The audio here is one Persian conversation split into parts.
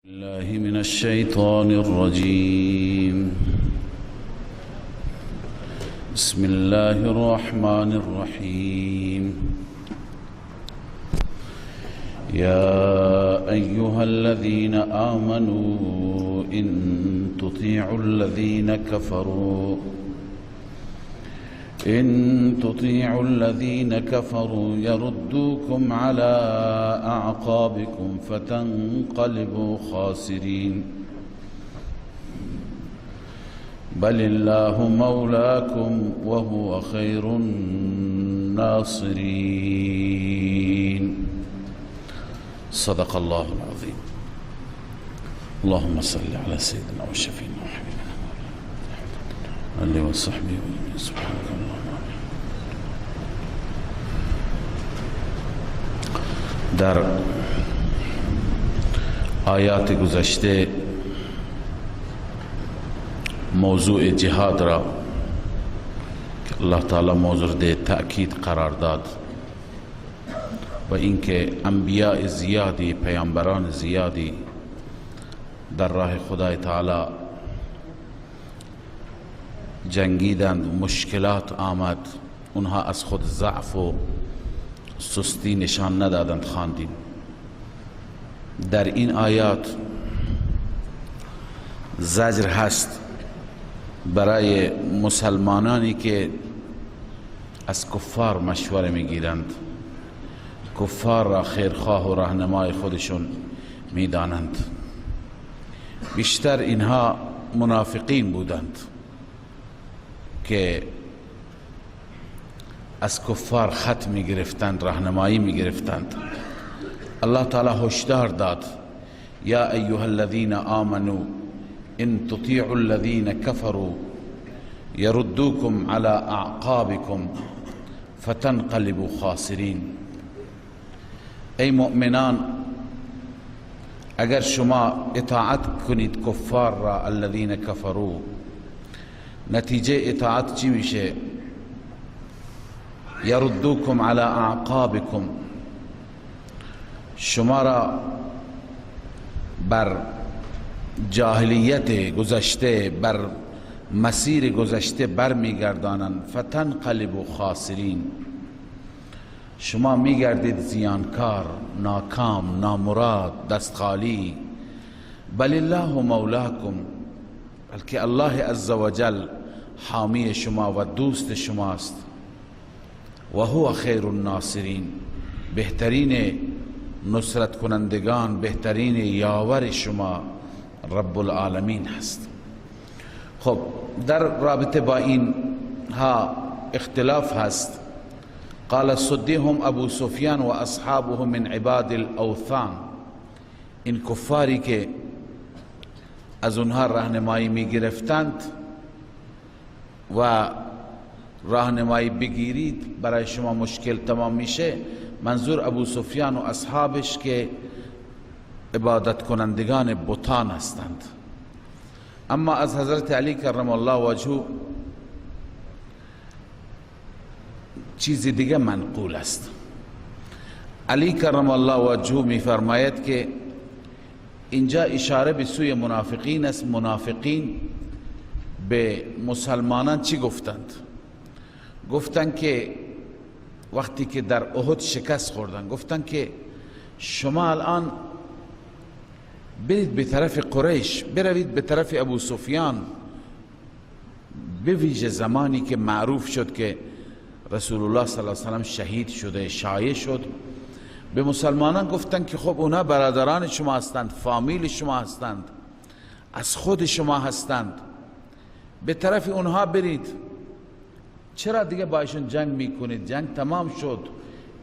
الله من الشیطان الرجیم. بسم الله الرحمن الرحیم. یا ایها الذین آمنوا ان تطیعوا الذین كفروا يردوكم على أعقابكم فتنقلبوا خاسرين. بل الله مولاكم وهو خير الناصرين. صدق الله العظيم. اللهم صل على سيدنا وشفينا وحبيبنا آله وصحبه. سبحانك اللهم. در آیات گذشته موضوع جهاد را که الله تعالی موضوع تأکید قرار داد و اینکه انبیاء زیادی، پیامبران زیادی در راه خدای تعالی جنگیدند، مشکلات آمد، اونها از خود ضعف و سستی نشان ندادند. خواندیم در این آیات زجر هست برای مسلمانانی که از کفار مشوره میگیرند، کفار را خیرخواه و راهنمای خودشون میدانند. بیشتر اینها منافقین بودند که از کفار خط می گرفتند، راهنمایی می گرفتند. الله تعالی هشدار داد: یا ایها الذین آمنوا ان تطیعوا الذین كفروا يردوكم على اعقابكم فتنقلبوا خاسرین. ای مؤمنان، اگر شما اطاعت کنید کفار را، الذین كفروا، نتیجه اطاعت چی میشه؟ یردوکم علی اعقابکم، شما را بر جاهلیت گذشته، بر مسیر گذشته بر میگردانند. فتنقلبوا خاسرین، شما میگردید زیانکار، ناکام، نامراد، دست خالی. بل الله مولاکم، بلکه الله عزوجل حامی شما و دوست شماست. و هو خیر الناصرین، بهترین نصرت کنندگان، بهترین یاور شما رب العالمین هست. خب در رابطه با این ها اختلاف هست. قال السدی هم ابو سفیان و اصحابه من عباد الاوثان. این کفاری که از اونها راهنمایی می گرفتند و راهنمایی بگیرید برای شما مشکل تمام میشه، منظور ابو سفیان و اصحابش که عبادت کنندگان بتان هستند. اما از حضرت علی کرم الله وجهه چیز دیگه منقول است. علی کرم الله وجهه میفرماید که اینجا اشاره به سوی منافقین است. منافقین به مسلمانان چی گفتند؟ گفتند که وقتی که در احد شکست خوردن، گفتند که شما الان برید به طرف قریش، بروید به طرف ابو سفیان، به ویژه زمانی که معروف شد که رسول الله صلی الله علیه و سلم شهید شده، شایع شد. به مسلمانان گفتند که خب اونا برادران شما هستند، فامیل شما هستند، از خود شما هستند، به طرف اونها برید. چرا دیگه با ایشون جنگ میکنید؟ جنگ تمام شد،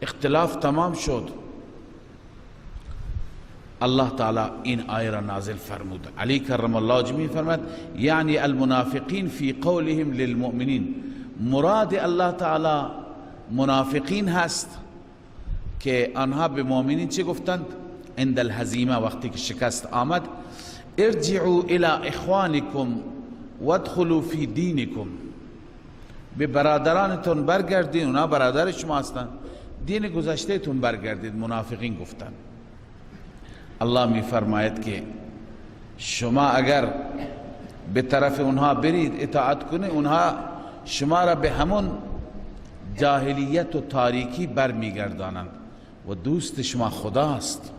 اختلاف تمام شد. الله تعالی این آیه را نازل فرمود. علی کرم الله وجهه میفرماد یعنی المنافقین فی قولهم للمؤمنین، مراد الله تعالی منافقین هست که آنها به مؤمنین چه گفتند؟ عند الهزیمه، وقتی که شکست آمد، ارجعوا الى اخوانکم وادخلوا فی دینکم، به برادرانتون برگردید، اونا برادر شما هستند، دین گذشته تون برگردید. منافقین گفتند. الله می فرماید که شما اگر به طرف اونها برید اطاعت کنید، اونها شما را به همون جاهلیت و تاریکی برمیگردانند و دوست شما خداست.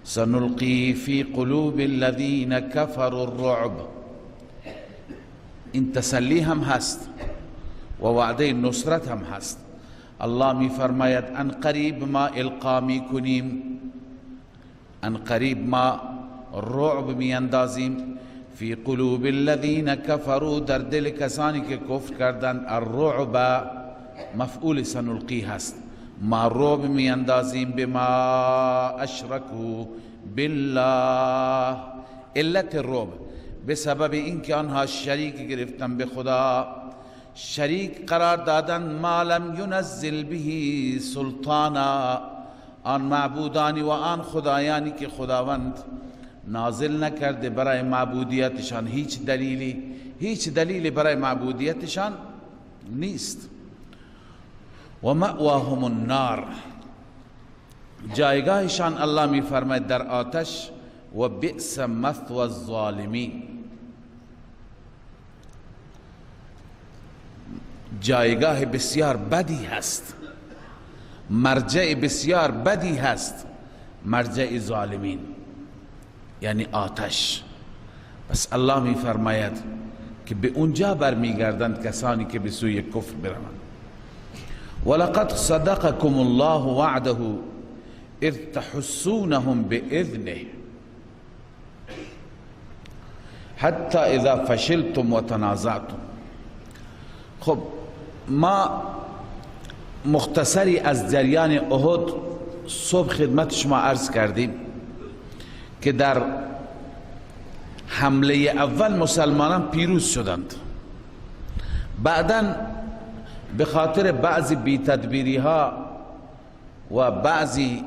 سنلقی فی قلوب الذین كفروا الرعب. این تسلی هم هست و وعده نصرت هم هست. الله می فرماید ان قریب ما القا می کنیم، ان قریب ما رعب می اندازیم، فی قلوب الذین كفروا، در دل کسانی که کفر کردند. الرعب مفعول سنلقی هست. ما رعب می اندازیم بما اشرکوا بالله. علت رعب به سبب اینکه آنها شریک گرفتن به خدا، شریک قرار دادن ما لم ینزل به سلطانا، آن معبودانی و آن خدایانی که خداوند نازل نکرده برای معبودیتشان هیچ دلیلی، هیچ دلیلی برای معبودیتشان نیست. و مأواهم النار، جایگاهشان الله می فرماید در آتش. و بئس مثوى الظالمین، جایگاه بسیار بدی هست، مرجع بسیار بدی هست، مرجع ظالمین یعنی آتش. پس الله می فرماید که به اونجا برمیگردند کسانی که به سوی کفر بروند. ولقد صدقكم الله وعده اذ تحسونهم باذنه حتی اذا فشلتم وتنازعتم. خب ما مختصری از جریان احد صبح خدمت شما عرض کردیم که در حمله اول مسلمانان پیروز شدند، بعداً به خاطر بعضی بی‌تدبیری ها و بعضی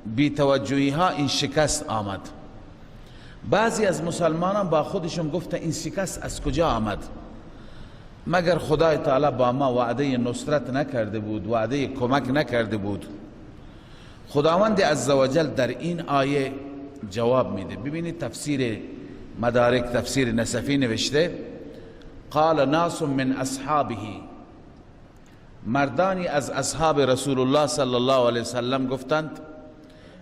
بی‌توجهی ها این شکست آمد. بعضی از مسلمانان با خودشون گفتن این شکست از کجا آمد؟ مگر خدای تعالی با ما وعده نصرت نکرده بود، وعده کمک نکرده بود؟ خداوند عزوجل در این آیه جواب میده. ببینید تفسیر مدارک، تفسیر نسفی نوشته قال ناس من اصحابه، مردانی از اصحاب رسول الله صلی الله علیه وسلم گفتند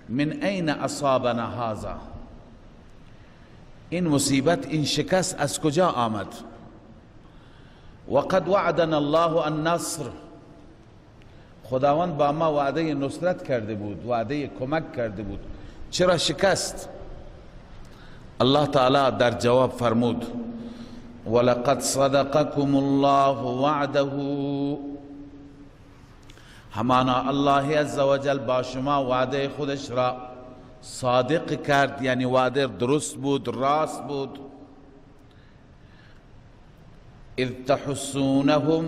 من این اصابنا هذا، این مصیبت، این شکست از کجا آمد؟ وقد وعدنا الله النصر، خداوند با ما وعده نصرت کرده بود، وعده کمک کرده بود، چرا شکست؟ الله تعالی در جواب فرمود ولقد صدقكم الله وعده، همانا الله عزوجل با شما وعده خودش را صادق کرد، یعنی وعده درست بود، راست بود. اذ تحسونهم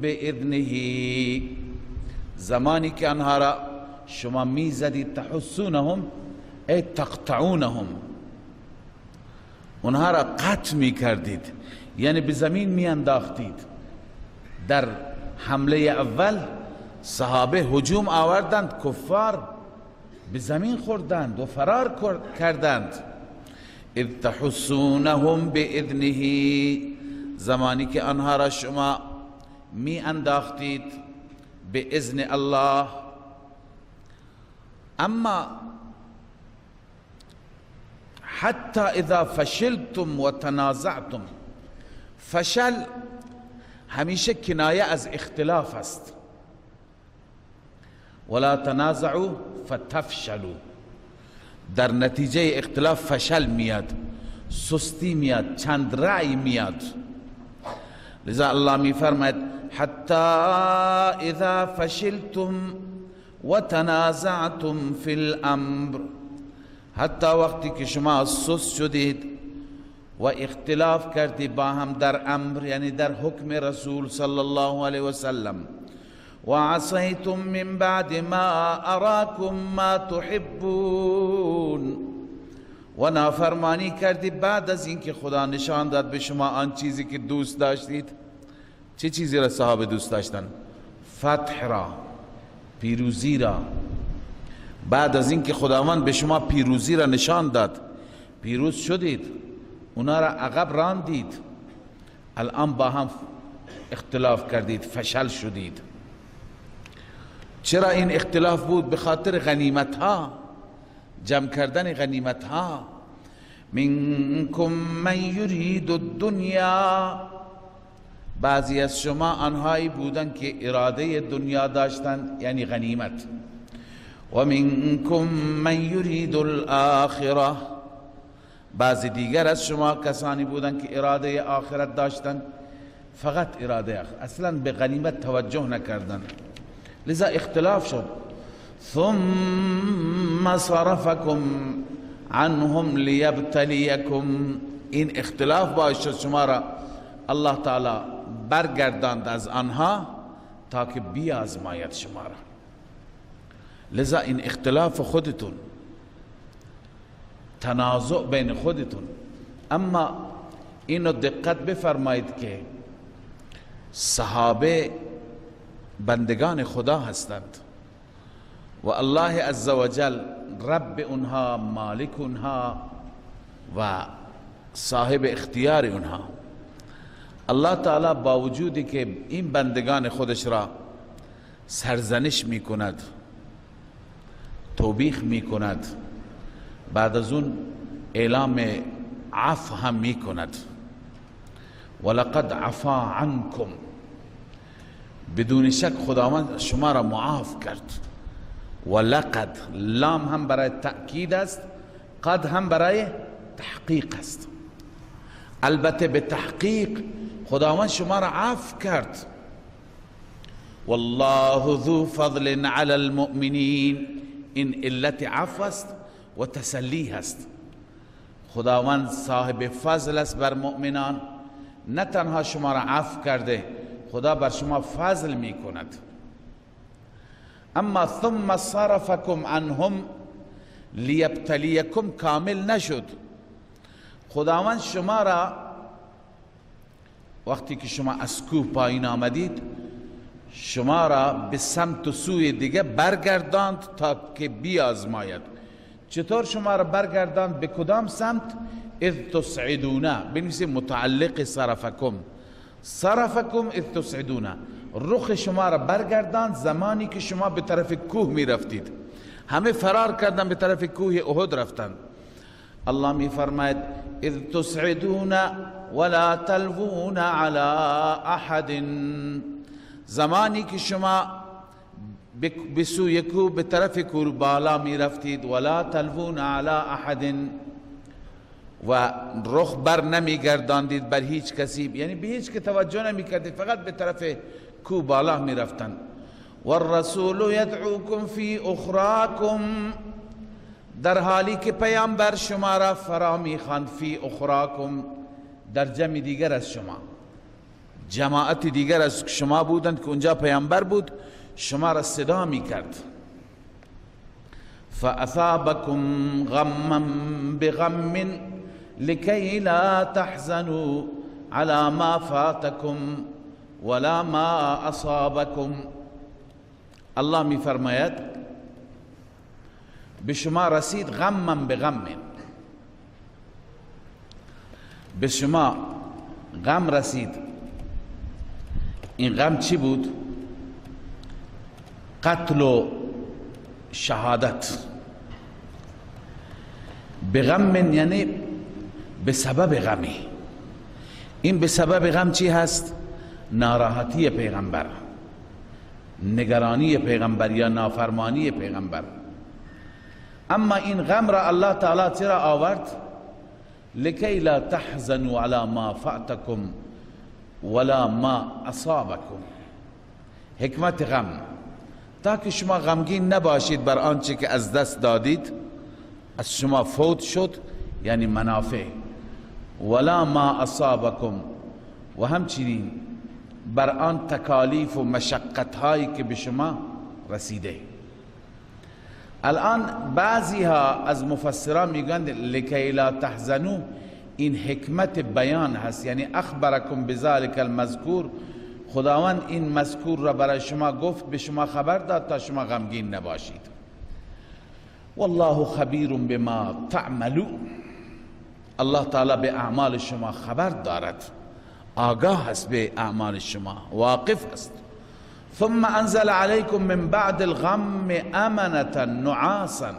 باذنه، زمانی که آنها را شما میزدید، تحسونهم ای تقطعونهم، اونها را قطع میکردید، یعنی به زمین میانداختید. در حمله اول صحابه هجوم آوردند، کفار به زمین خوردند و فرار کردند. اذ تحسونهم باذنه، زمانی که آنها را شما می انداختید به اذن الله. اما حتی اذا فشلتم و تنازعتم، فشل همیشه کنایه از اختلاف است. ولا تنازعوا فتفشلوا، در نتیجه اختلاف فشل میاد، سستی میاد، چند رأی میاد. لذا الله می فرماید حتی اذا فشلتم وتنازعتم فی الامر، حتی وقتی که شما سست شدید و اختلاف کردید با هم در امر، یعنی در حکم رسول صلی الله علیه وسلم، وعصیتم من بعد ما اراکم ما تحبون، و نافرمانی کردید بعد از اینکه خدا نشان داد به شما آن چیزی که دوست داشتید. چه چیزی را صحابه دوست داشتن؟ فتح را، پیروزی را. بعد از اینکه خداوند به شما پیروزی را نشان داد، پیروز شدید، اونا را عقب راندید، الان با هم اختلاف کردید، فشل شدید. چرا این اختلاف بود؟ به خاطر غنیمت ها، جمع کردن غنیمت ها. منکم من یرید الدنیا، بعضی از شما آنهایی بودند که اراده دنیا داشتند، یعنی غنیمت. و منکم من یرید الاخره، بعضی دیگر از شما کسانی بودند که اراده آخرت داشتند، فقط اراده آخرت، اصلا به غنیمت توجه نکردند، لذا اختلاف شد. ثم صرفکم عنهم لیبتلیکم، این اختلاف باعث شد شما را الله تعالی برگرداند از آنها تا که بیازماید شما را. لذا این اختلاف خودتون، تنازع بین خودتون. اما اینو دقت بفرمایید که صحابه بندگان خدا هستند و الله عزوجل رب اونها، مالک اونها و صاحب اختیار اونها. الله تعالی با وجودی که این بندگان خودش را سرزنش می کند، توبیخ می کند، بعد از اون اعلام عفو هم می کند. ولقد عفا عنکم، بدون شک خداوند شما را معاف کرد. ولقد، لام هم برای تأکید است، قد هم برای تحقیق است. البته به تحقیق خداوند شما را عفو کرد. والله ذو فضل علی المؤمنین، این علت عفو است و تسلی است. خداوند صاحب فضل است بر مؤمنان، نه تنها شما را عفو کرده، خدا بر شما فضل می کند. اما ثم صرفکم عنهم لیبتلیکم کامل نشد. خداوند شما را وقتی که شما از کوه پایین آمدید، شما را به سمت و سوی دیگه برگرداند تا که بیازماید. چطور شما را برگرداند؟ به کدام سمت؟ اذ تصعدون، بنویسیم متعلق صرفکم، صرفکم اذ تصعدون، رخ شما را برگرداند زمانی که شما به طرف کوه می رفتید. همه فرار کردن به طرف کوه احد رفتند. الله می فرماید اذ تصعدون ولا تلوون على احد، زمانی که شما به سوی کوه، به طرف کوه بالا می رفتید، ولا تلوون على احد، و رخ بر نمی گرداندید بر هیچ کسی، یعنی به هیچ که توجه نمی کردید، فقط به طرف کوه بالا می رفتند. والرسول یدعوکم فی اخراکم، در حالی که پیامبر شما را فرا می خواند، فی اخراکم، در جمع دیگر از شما، جماعت دیگر از شما بودند که اونجا پیامبر بود، شما را صدا می کرد. فأثابكم غما بغم لكي لا تحزنوا على ما فاتكم ولا ما أصابكم. الله می فرماید به شما رسید غما بغم، به شما غم رسید. این غم چی بود؟ قتل و شهادت. به غم یعنی به سبب غمی. این به سبب غم چی هست؟ ناراحتی پیغمبر، نگرانی پیغمبر یا نافرمانی پیغمبر. اما این غم را الله تعالی چرا آورد؟ لکی لا تحزنوا علی ما فاتکم ولا ما اصابکم. حکمت غم، تا که شما غمگین نباشید بر آنچه که از دست دادید، از شما فوت شد، یعنی منافع، ولا ما اصابکم، و همچنین بر آن تکالیف و مشقت هایی که به شما رسیده. الان بعضی ها از مفسران میگن لکی لا تحزنوا این حکمت بیان هست، یعنی اخبرکم بذلک المذکور، خداوند این مذکور را برای شما گفت، به شما خبر داد تا شما غمگین نباشید. والله خبیر بما تعملون. الله تعالی به اعمال شما خبر دارد، آگاه است به اعمال شما، واقف است. ثم انزل علیکم من بعد الغم امنة نعاسا.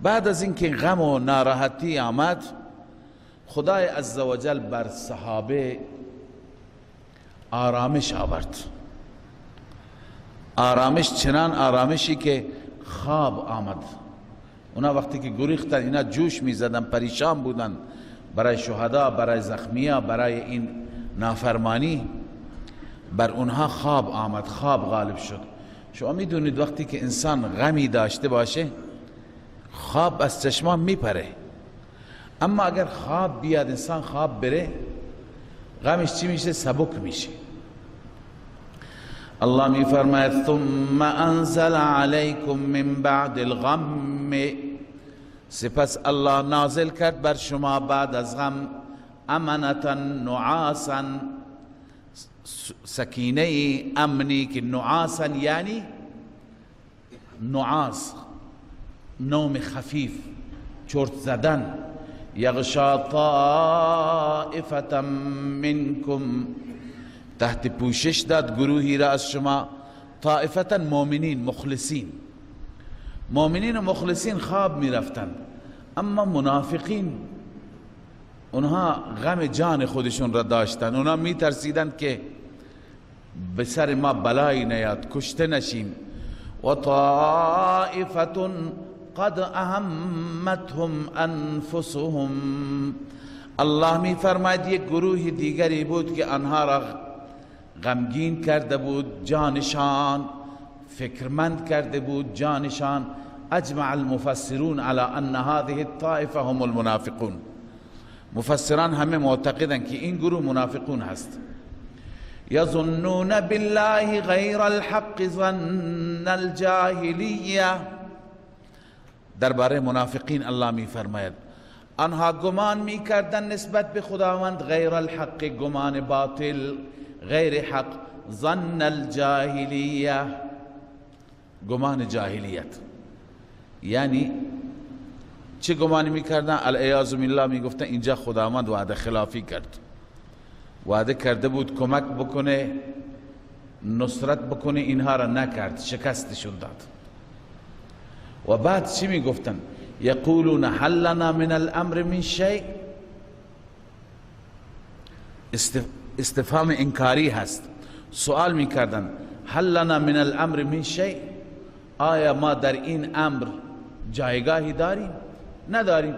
بعد از اینکه غم و ناراحتی آمد، خدای عزوجل بر صحابه آرامش آورد. آرامش، چنان آرامشی که خواب آمد. اونا وقتی که گریختن، اینا جوش میزدن، پریشان بودن برای شهدا، برای زخمیا، برای این نافرمانی. بر اونها خواب آمد، خواب غالب شد. شما میدونید وقتی که انسان غمی داشته باشه، خواب از چشمان میپره، اما اگر خواب بیاد، انسان خواب بره، غمش چی میشه؟ سبک میشه. الله میفرماید ثم انزل علیکم من بعد الغم. سپس الله نازل کرد بر شما بعد از غم امنة نعاسا، سکینه امنی که نعاسا یعنی نعاس، نوم خفیف، چرت زدن. یغشا طائفة منکم، تحت پوشش داد گروهی را از شما. طائفة مؤمنین مخلصین، مؤمنین و مخلصین خواب می رفتند، اما منافقین اونها غم جان خودشون را داشتند، اونها می ترسیدند که به سر ما بلایی نیاد، کشته نشیم. و طائفة قد اهمتهم انفسهم. الله می فرماید یک گروه دیگری بود که آنها را غمگین کرده بود جانشان، فکرمند کرده بود جانشان. اجمع المفسرون على ان هذه الطائفه هم المنافقون. مفسران همه معتقدند که این گروه منافقون هست. یظنون بالله غیر الحق ظن الجاهلیه. درباره منافقین الله می فرماید آنها گمان می کردن نسبت به خداوند غیر الحق، گمان باطل، غیر حق، ظن الجاهلیه، گمان جاهلیت. یعنی چه گمانی میکردن؟ العیاذ بالله میگفتن اینجا خداوند وعده خلافی کرد، وعده کرده بود کمک بکنه، نصرت بکنه، اینها را نکرد، شکستشون داد. و بعد چی میگفتن؟ یقولون هل لنا من الامر من شیء. استفهام انکاری هست. سوال میکردن هل لنا من الامر من شیء، آیا ما در این امر جایگاهی داریم؟ نداریم.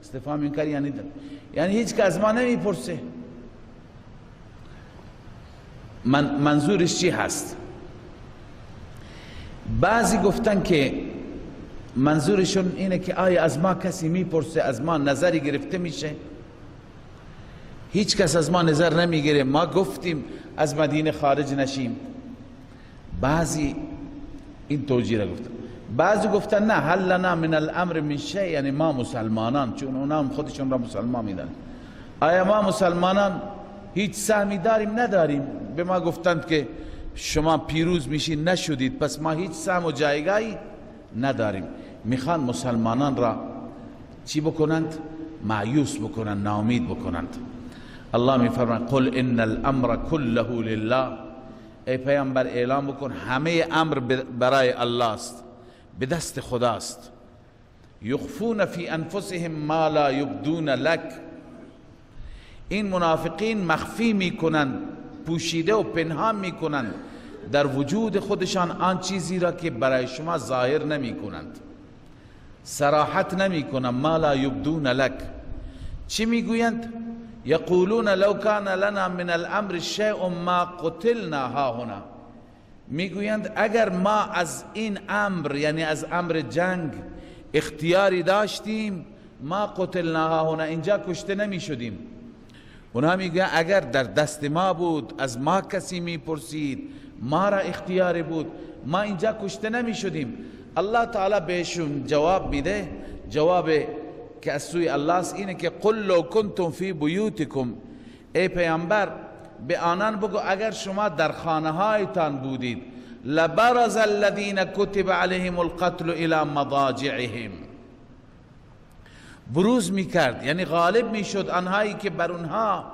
استفهام انکاری یعنی داریم، یعنی هیچ که از ما نمیپرسه. منظورش چی هست؟ بعضی گفتن که منظورشون اینه که آیا از ما کسی میپرسه، از ما نظری گرفته میشه؟ هیچ کس از ما نظر نمیگیره، ما گفتیم از مدینه خارج نشیم. بعضی این توجیه را گفتن. بعضی گفتن نه، هل لنا من الامر من شیء، یعنی ما مسلمانان، چون اونا هم خودشون را مسلمان میدن، آیا ما مسلمانان هیچ سهمی داریم؟ نداریم. به ما گفتند که شما پیروز میشین، نشدید، پس ما هیچ سهم و جایگاهی نداریم. میخوان مسلمانان را چی بکنند؟ مایوس بکنند، ناامید بکنند. الله میفرماید قل ان الامر كله لله. ای پیامبر اعلام بکن همه امر برای الله است، به دست خداست. یخفون فی انفسهم ما لا یبدون لک. این منافقین مخفی میکنند، پوشیده و پنهان میکنند در وجود خودشان آن چیزی را که برای شما ظاهر نمیکنند، صراحت نمیکنند. ما لا یبدون لک. چی میگویند؟ یقولون لو کان لنا من الامر شیء ما قتلنا هاهنا. میگویند اگر ما از این امر، یعنی از امر جنگ، اختیاری داشتیم، ما قتلنا هاهنا، اینجا کشته نمیشدیم. اونها میگن اگر در دست ما بود، از ما کسی میپرسید، ما را اختیاری بود، ما اینجا کشته نمیشدیم. الله تعالی بهشون جواب میده، جواب که از سوی الله است اینه که قل لو کنتم فی بیوتکم. ای پیامبر به آنان بگو اگر شما در خانه هایتان بودید، لبرز الذین کتب علیهم القتل الی مضاجعهم، بروز میکرد، یعنی غالب میشد آنهایی که بر اونها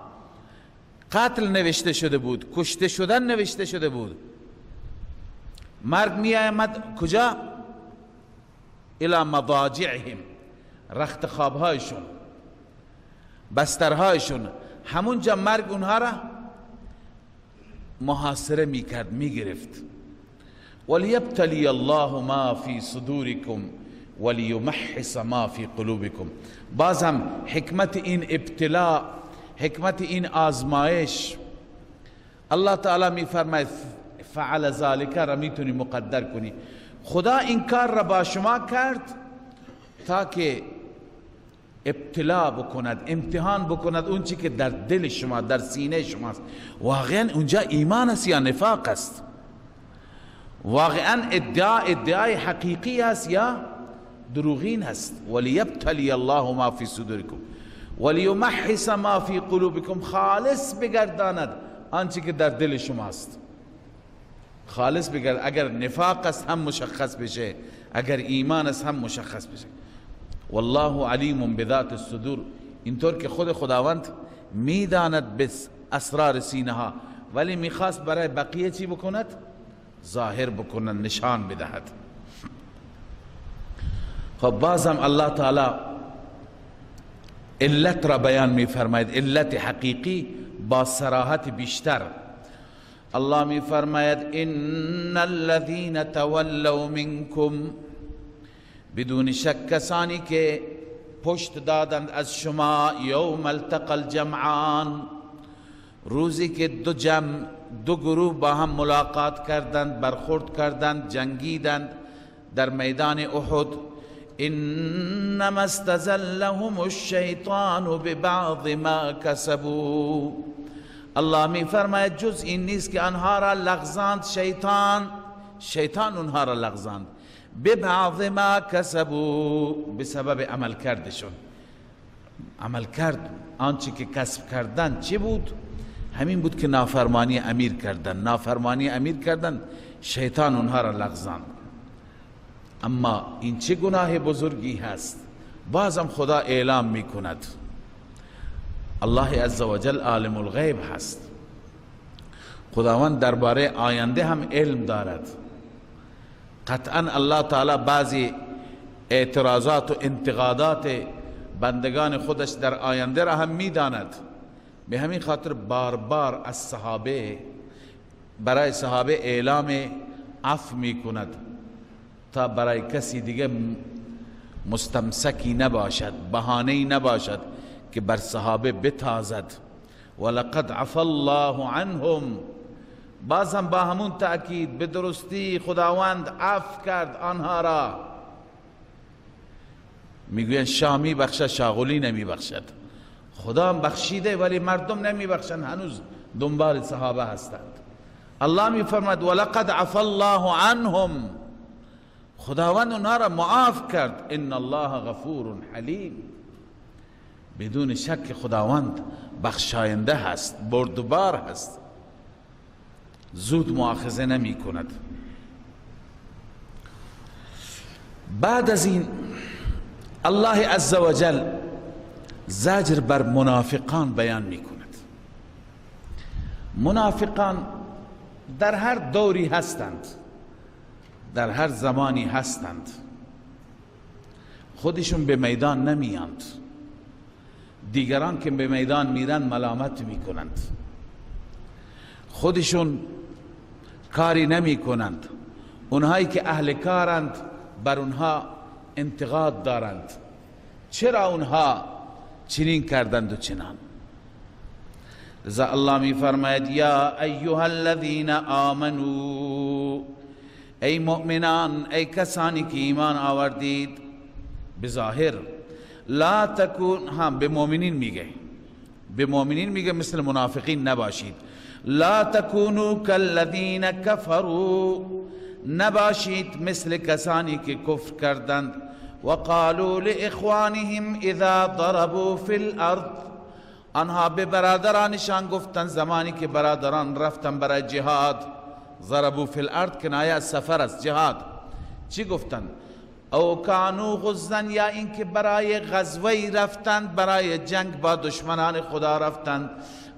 قتل نوشته شده بود، کشته شدن نوشته شده بود. مرگ می آمد کجا؟ الی مضاجعهم، رخت خوابهایشون، بسترهایشون، همونجا مرگ اونها را محاصره میکرد، میگرفت. ولیبتلی الله ما فی صدورکم ولیمحص ما فی قلوبکم. باز هم حکمت این ابتلاء، حکمت این آزمایش، الله تعالی میفرماید فعل ذالک را میتونی مقدر کنی. خدا این کار را با شما کرد تا که ابتلا بکند، امتحان بکند اون چی که در دل شما، در سینه شماست. واقعا اونجا ایمان است یا نفاق است؟ واقعا ادعای حقیقی است یا دروغین است؟ ولیبتلی الله ما فی صدورکم ولیمحص ما فی قلوبکم، خالص بگرداند آنچه که در دل شماست، خالص بگرد. اگر نفاق است هم مشخص بشه، اگر ایمان است هم مشخص بشه. والله علیم بذات الصدور، اینطور که خود خداوند میداند به اسرار سینه ها، ولی میخواست برای بقیه چی بکند؟ ظاهر بکند، نشان بدهد. خب بازم الله تعالی علت را بیان میفرماید، علت حقیقی با صراحت بیشتر. الله میفرماید ان الذين تولوا منکم، بدون شک کسانی که پشت دادند از شما، یوم التقى الجمعان، روزی که دو جمع، دو گروه با هم ملاقات کردند، برخورد کردند، جنگیدند در میدان احد. انما استزلهم الشیطان ببعض ما کسبوا، الله می فرماید جز این نیست که آنها را لغزاند شیطان، شیطان اونها را لغزاند، ببعض ما کسبوا، بسبب عمل کردشون. عمل کرد، آنچه که کسب کردن چی بود؟ همین بود که نافرمانی امیر کردن، نافرمانی امیر کردن، شیطان اونها را لغزاند. اما این چه گناه بزرگی هست؟ بازم خدا اعلام میکند، الله عزوجل عالم الغیب هست، خداوند درباره آینده هم علم دارد. قطعا الله تعالی بعضی اعتراضات و انتقادات بندگان خودش در آینده را هم میداند. به همین خاطر بار بار از صحابه، برای صحابه اعلام عفو میکند تا برای کسی دیگه مستمسکی نباشد، بهانه‌ای نباشد که بر صحابه بتازد. ولقد عفا الله عنهم، باز هم با همون تأکید، به درستی خداوند عفو کرد آنها را. میگوین شاه میبخشد، شاغلی نمیبخشد. خدا هم بخشیده ولی مردم نمیبخشند، هنوز دنبال صحابه هستند. الله میفرماد ولقد عفا الله عنهم، خداوند اونها را معاف کرد. ان الله غفور حلیم، بدون شک خداوند بخشاینده هست، بردبار هست، زود مؤاخذه نمی کند. بعد از این الله عزوجل زجر بر منافقان بیان می کند. منافقان در هر دوری هستند، در هر زمانی هستند، خودشون به میدان نمیاند، دیگران که به میدان میرن ملامت میکنند، خودشون کاری نمی کنند، اونهایی که اهل کارند بر اونها انتقاد دارند، چرا اونها چنین کردند و چنان. لذا الله می فرماید یا ایها الذین آمنوا، ای مؤمنان، ای کسانی که ایمان آوردید. بظاهر لا تکون، هم به مؤمنین میگه، به مؤمنین میگه مثل منافقین نباشید. لا تکونوا کالذین کفروا، نباشید مثل کسانی که کفر کردند. وقالوا لاخوانهم اذا ضربوا فی الارض، آنها به برادرانشان گفتند زمانی که برادران رفتن برای جهاد، ضربوا فی الارض کنایه از سفر است، جهاد. چی گفتند؟ او کانوا غزا، یا اینکه برای غزوی رفتند، برای جنگ با دشمنان خدا رفتند،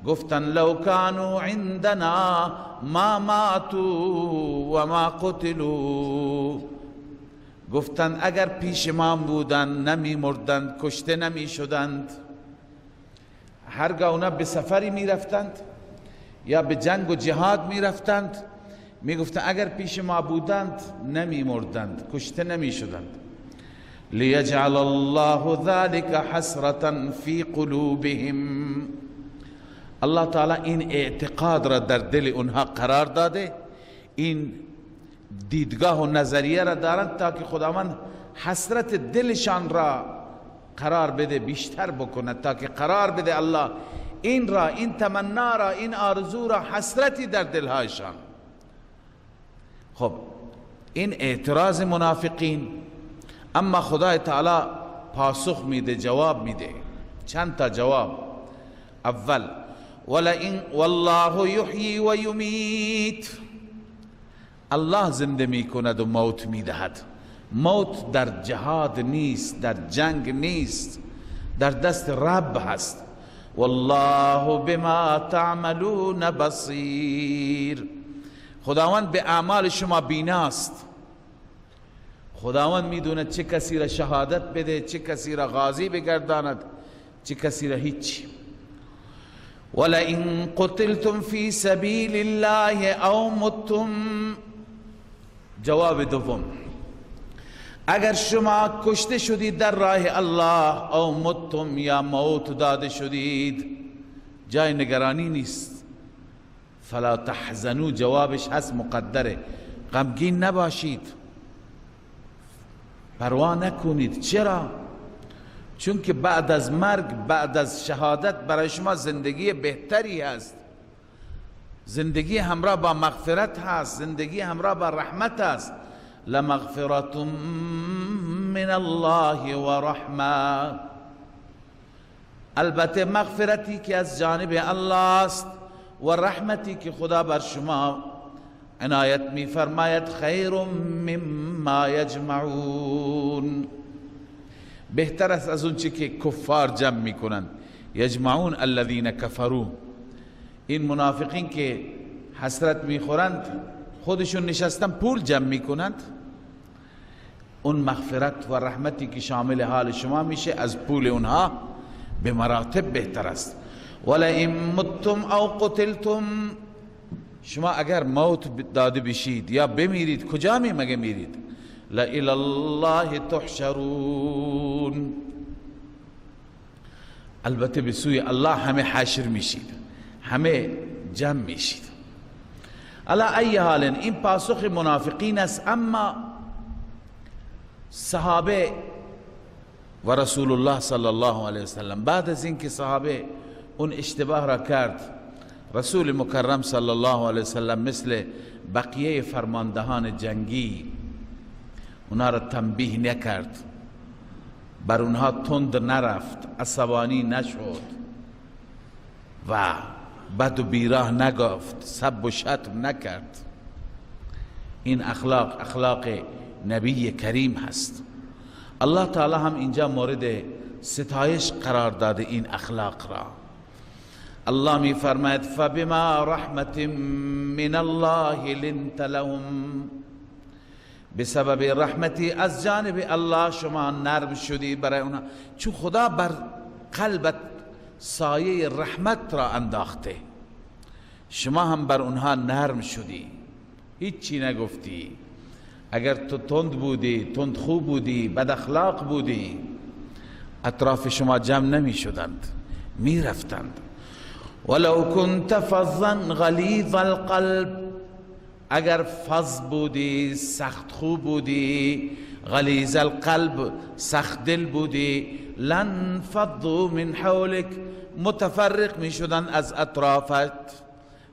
گفتند لو کانوا عندنا ما ماتوا و ما قتلوا، گفتند اگر پیش ما بودند نمی مردند، کشته نمی شدند. هرگاه اونا به سفری می رفتند یا به جنگ و جهاد می رفتند، می گفتند اگر پیش ما بودند نمی مردند، کشته نمی شدند. لیجعل الله ذلك حسرة فی قلوبهم، الله تعالی این اعتقاد را در دل اونها قرار داده، این دیدگاه و نظریه را دارند تا که خداوند حسرت دلشان را قرار بده، بیشتر بکند، تا که قرار بده الله این را، این تمنا را، این آرزو را، حسرتی در دلهایشان. خب این اعتراض منافقین، اما خدای تعالی پاسخ میده، جواب میده، چند تا جواب. اول، ولئن والله یحیی و یمیت، الله زنده میکند و موت میدهد. موت در جهاد نیست، در جنگ نیست، در دست رب هست. والله بما تعملون بصیر، خداوند به اعمال شما بیناست. خداوند میدونه چه کسی را شهادت بده، چه کسی را غازی بگرداند، چه کسی را هیچ. ولئن قتلتم فی سبیل الله او متم، جواب دوم، اگر شما کشته شدید در راه الله، او متم یا موت داده شدید، جای نگرانی نیست. فلا تحزنوا، جوابش هست، مقدره، غمگین نباشید، پروا نکنید. چرا؟ چون که بعد از مرگ، بعد از شهادت برای شما زندگی بهتری هست، زندگی همراه با مغفرت هست، زندگی همراه با رحمت هست. لمغفرة من الله و رحمه، البته مغفرتی که از جانب الله است و رحمتی که خدا بر شما عنایت می فرماید، خیر مما یجمعون، بهتر است از اون چی که کفار جمع میکنند. یجمعون الذین کفروا، این منافقین که حسرت میخورند خودشون نشستن پول جمع میکنند، اون مغفرت و رحمتی که شامل حال شما میشه از پول اونها به مراتب بهتر است. ولئن متم او قتلتم، شما اگر موت داده بشید یا بمیرید، کجا می مگه میرید؟ لإلی الله تحشرون، البته به سوی الله همه حشر میشید، همه جمع میشید. علی ای حال این پاسخ منافقین است. اما صحابه و رسول الله صلی الله علیه وسلم بعد از اینکه صحابه اون اشتباه را کرد، رسول مکرم صلی الله علیه وسلم مثل بقیه فرماندهان جنگی اونها را تنبیه نکرد، بر اونها تند نرفت، عصبانی نشد و بد و بیراه نگفت، سب و شتم نکرد. این اخلاق اخلاق نبی کریم هست. الله تعالی هم اینجا مورد ستایش قرار داده این اخلاق را. الله می فرماید فبما رحمت من الله لنت لهم، بسبب رحمتی از جانب الله شما نرم شدی برای اونها، چون خدا بر قلبت سایه رحمت را انداخته، شما هم بر اونها نرم شدی، هیچی نگفتی. اگر تو تند بودی، تند خو بودی، بد اخلاق بودی، اطراف شما جمع نمی شدند، می رفتند. ولو كنت فظا غلیظ القلب، اگر فظ بودی، سخت خو بودی، غلیظ القلب، سخت دل بودی، لن فضوا من حولک، متفرق می شدن از اطرافت،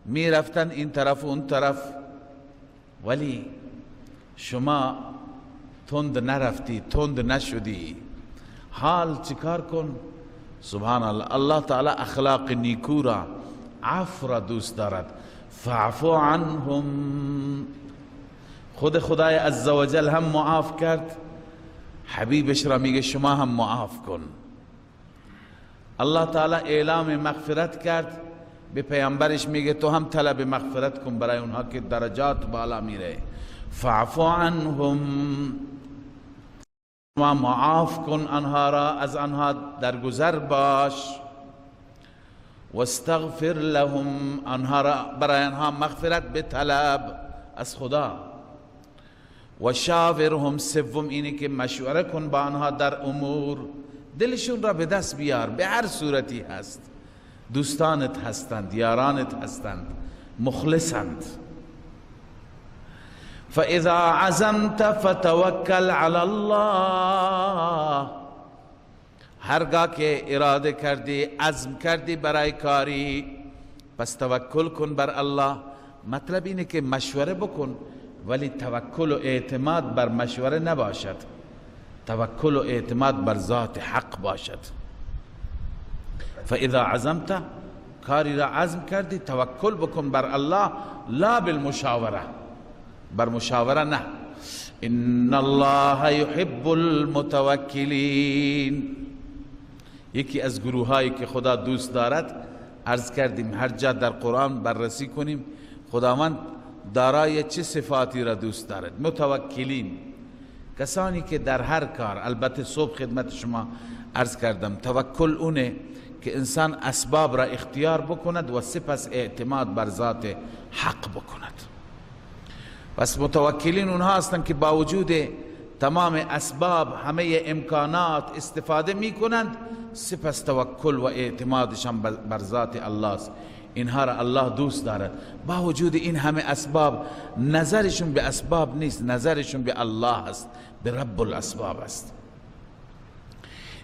می رفتن این طرف و اون طرف، ولی شما تند نرفتی، تند نشدی. حال چیکار کن؟ سبحان الله، الله تعالی اخلاق نیکو را، عفو را دوست دارد. فاعفو عنهم، خود خدای عزوجل هم معاف کرد، حبیبش را میگه شما هم معاف کن. الله تعالی اعلام مغفرت کرد به پیامبرش، میگه تو هم طلب مغفرت کن برای اونها که درجات بالا میره. فاعف عنهم، شما معاف کن آنها را، از آنها درگذر باش. واستغفر لهم، آنها را، برای آنها مغفرت بطلب از خدا. و شاورهم، سوم اینه که مشوره کن با آنها در امور، دلشون را به دست بیار به هر صورتی هست، دوستانت هستند، یارانت هستند، مخلصند. فاذا عزمت فتوکل علی الله، هرگاه که اراده کردی، عزم کردی برای کاری، پس توکل کن بر الله. مطلب اینه که مشوره بکن، ولی توکل و اعتماد بر مشوره نباشد، توکل و اعتماد بر ذات حق باشد. فاذا عزمت، کاری را عزم کردی، توکل بکن بر الله، لا بالمشاوره، بر مشاوره نه. ان الله یحب المتوکلین. یکی از گروه هایی که خدا دوست دارد، عرض کردیم هر جا در قرآن بررسی کنیم خداوند دارای چه صفاتی را دوست دارد. متوکلین، کسانی که در هر کار، البته صبح خدمت شما عرض کردم توکل اونه که انسان اسباب را اختیار بکند و سپس اعتماد بر ذات حق بکند. پس متوکلین اونها هستند که با وجود تمام اسباب، همه امکانات استفاده میکنند، سپس توکل و اعتمادشان بر ذات الله است. اینها را الله دوست دارد. با وجود این همه اسباب نظرشون به اسباب نیست، نظرشون به الله است، به رب الاسباب است.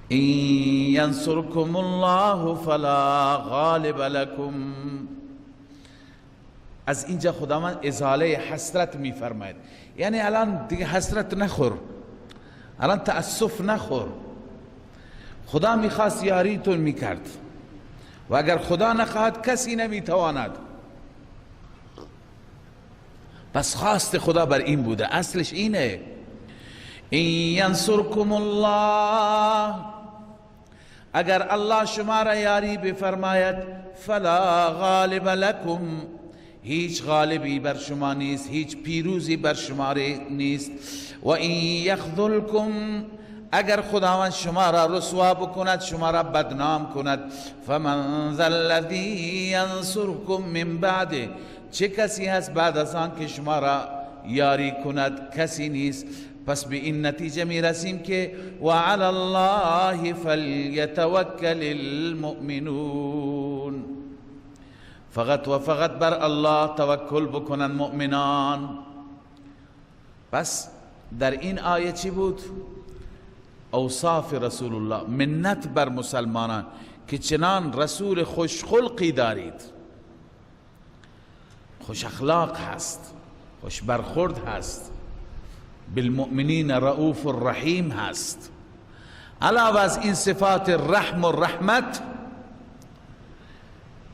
این ینصرکم الله فلا غالب لکم. از اینجا خداوند ازاله حسرت میفرماید، یعنی الان دیگه حسرت نخور، الان تأسف نخور. خدا میخواست یاریتون میکرد و اگر خدا نخواهد کسی نمیتواند. پس خواست خدا بر این بوده، اصلش اینه. این ینصرکم الله، اگر الله شما را یاری بفرماید، فلا غالب لکم، هیچ غالبی بر شما نیست، هیچ پیروزی بر شما نیست. و این یخذلکم، اگر خداوند شما را رسوا بکند، شما را بدنام کند، فمن ذا الذی ینصرکم من بعده، چه کسی هست بعد از آن که شما را یاری کند؟ کسی نیست. پس به این نتیجه می رسیم که و علی الله فلیتوکل المؤمنون، فقط و فقط بر الله توکل بکنن مؤمنان. پس در این آیه چی بود؟ اوصاف رسول الله، منت بر مسلمانان که چنان رسول خوشخلقی دارید، خوش اخلاق هست، خوش برخورد هست، بالمؤمنین رؤوف الرحیم هست. علاوه از این صفات رحم و رحمت،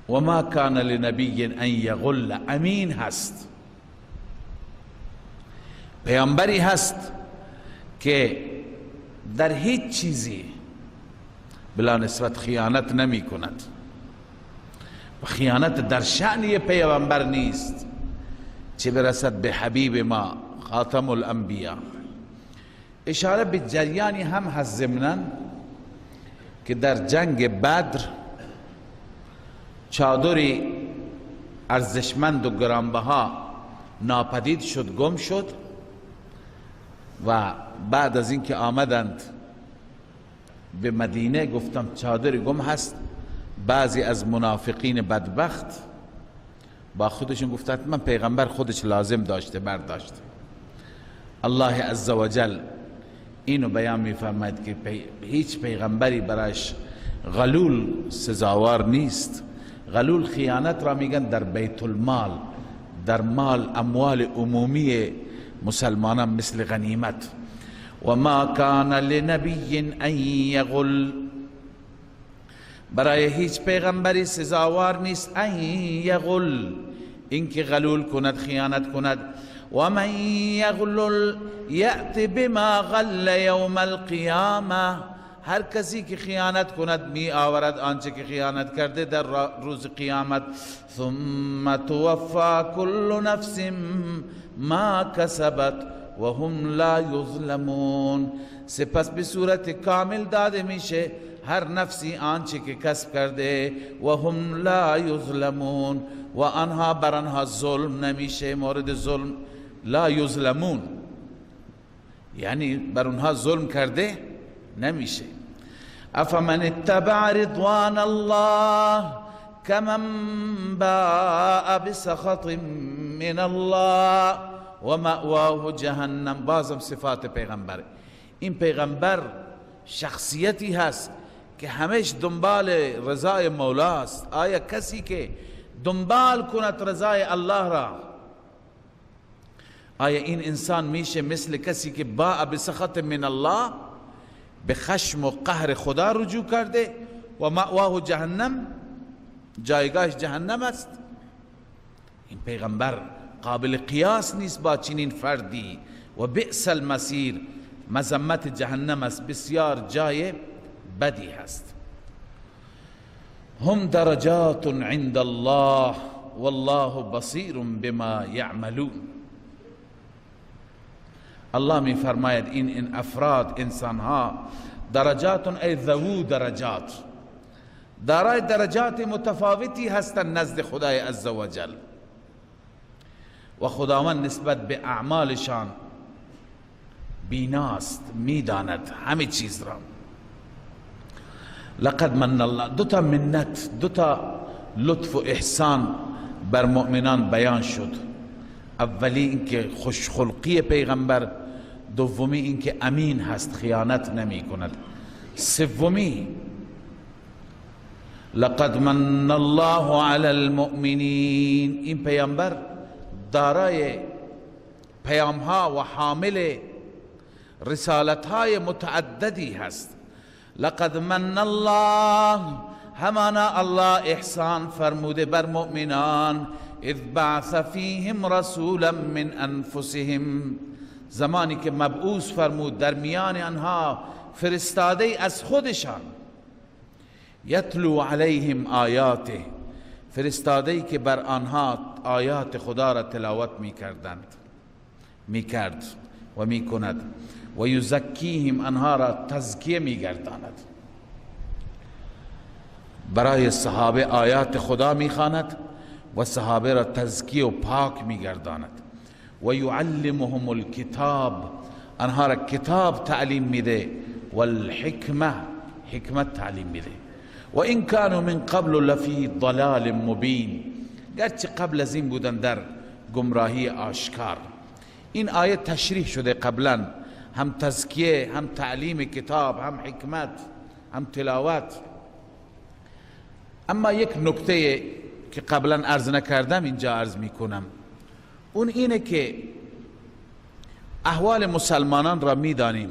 و ما کان لنبی ان یغل، امین هست، پیامبری هست که در هیچ چیزی بلا نسبت خیانت نمی کند. خیانت در شأن پیامبر نیست، چه برسد به حبیب ما خاتم الانبیاء. اشاره به جریانی هم هست ضمناً که در جنگ بدر چادری ارزشمند و گرانبها ناپدید شد، گم شد و بعد از اینکه آمدند به مدینه گفتم چادر گم هست. بعضی از منافقین بدبخت با خودشون گفتند من پیغمبر خودش لازم داشته برداشته. الله عزوجل اینو بیان میفرماید که هیچ پیغمبری برایش غلول سزاوار نیست. غلول خیانت را میگن در بیت المال، در مال اموال عمومی مسلمانان مثل غنیمت. و ما کان لنبی ان یغل، برای هیچ پیغمبری سزاوار نیست ان یغل، اینکه غلول کند، خیانت کند. و من یغلل یأت بما غل یوم القیامه. هر کسی که خیانت کند می آورد آنچه که خیانت کرده در روز قیامت. ثم توفى كل نفس ما کسبت و هم لا یظلمون. سپس به صورت کامل داده میشه هر نفسی آنچه که کسب کرده، و هم لا یظلمون، و آنها بر آنها ظلم نمیشه. مورد ظلم لا یظلمون یعنی بر آنها ظلم کرده نمیشه. افمن اتبع رضوان الله كمن باء بسخط من الله ومأواه جهنم. بازم صفات پیغمبر. این پیغمبر شخصیتی هست که همش دنبال رضای مولاست. آیا کسی که دنبال کند رضای الله را، آیا این انسان میشه مثل کسی که باء بسخط من الله، به خشم و قهر خدا رجوع کرده و مأواه جهنم، جایگاهش جهنم است؟ این پیغمبر قابل قیاس نیست با چنین فردی. و بئس المصیر، مذمت جهنم است، بسیار جای بدی هست. هم درجات عند الله والله بصیر بما یعملون. الله می فرماید این افراد، انسانها، درجات ای ذو درجات، دارای درجات متفاوتی هستند نزد خدای عزوجل، و خداوند نسبت به اعمالشان بیناست، میداند همه چیز را. لقد من الله، دو تا منت، دو تا لطف و احسان بر مؤمنان بیان شد. اولی اینکه خوشخلقی پیغمبر، دومی اینکه امین هست، خیانت نمی کند. سومی لقد من الله علی المؤمنین، این پیامبر دارای پیامها و حامل رسالتهای متعددی هست. لقد من الله، همانا الله احسان فرموده بر مؤمنان، اذ بعث فیهم رسولا من انفسهم، زمانی که مبعوث فرمود در میان آنها فرستاده از خودشان، یتلو علیهم آیاته، فرستاده که بر آنها آیات خدا را تلاوت میکرد و میکند، و یزکیهم، آنها را تزکیه میگرداند. برای صحابه آیات خدا میخواند و صحابه را تزکیه و پاک میگرداند. و یعلمهم الکتاب، آنها را کتاب تعلیم میده، والحکمه، حکمت تعلیم میده. و این کانوا من قبل لفی ضلال مبین، گرچه قبل از این بودن در گمراهی آشکار. این آیه تشریح شده قبلا، هم تزکیه، هم تعلیم کتاب، هم حکمت، هم تلاوت. اما یک نکته که قبلا عرض نکردم اینجا عرض میکنم، اون اینه که احوال مسلمانان را میدانیم.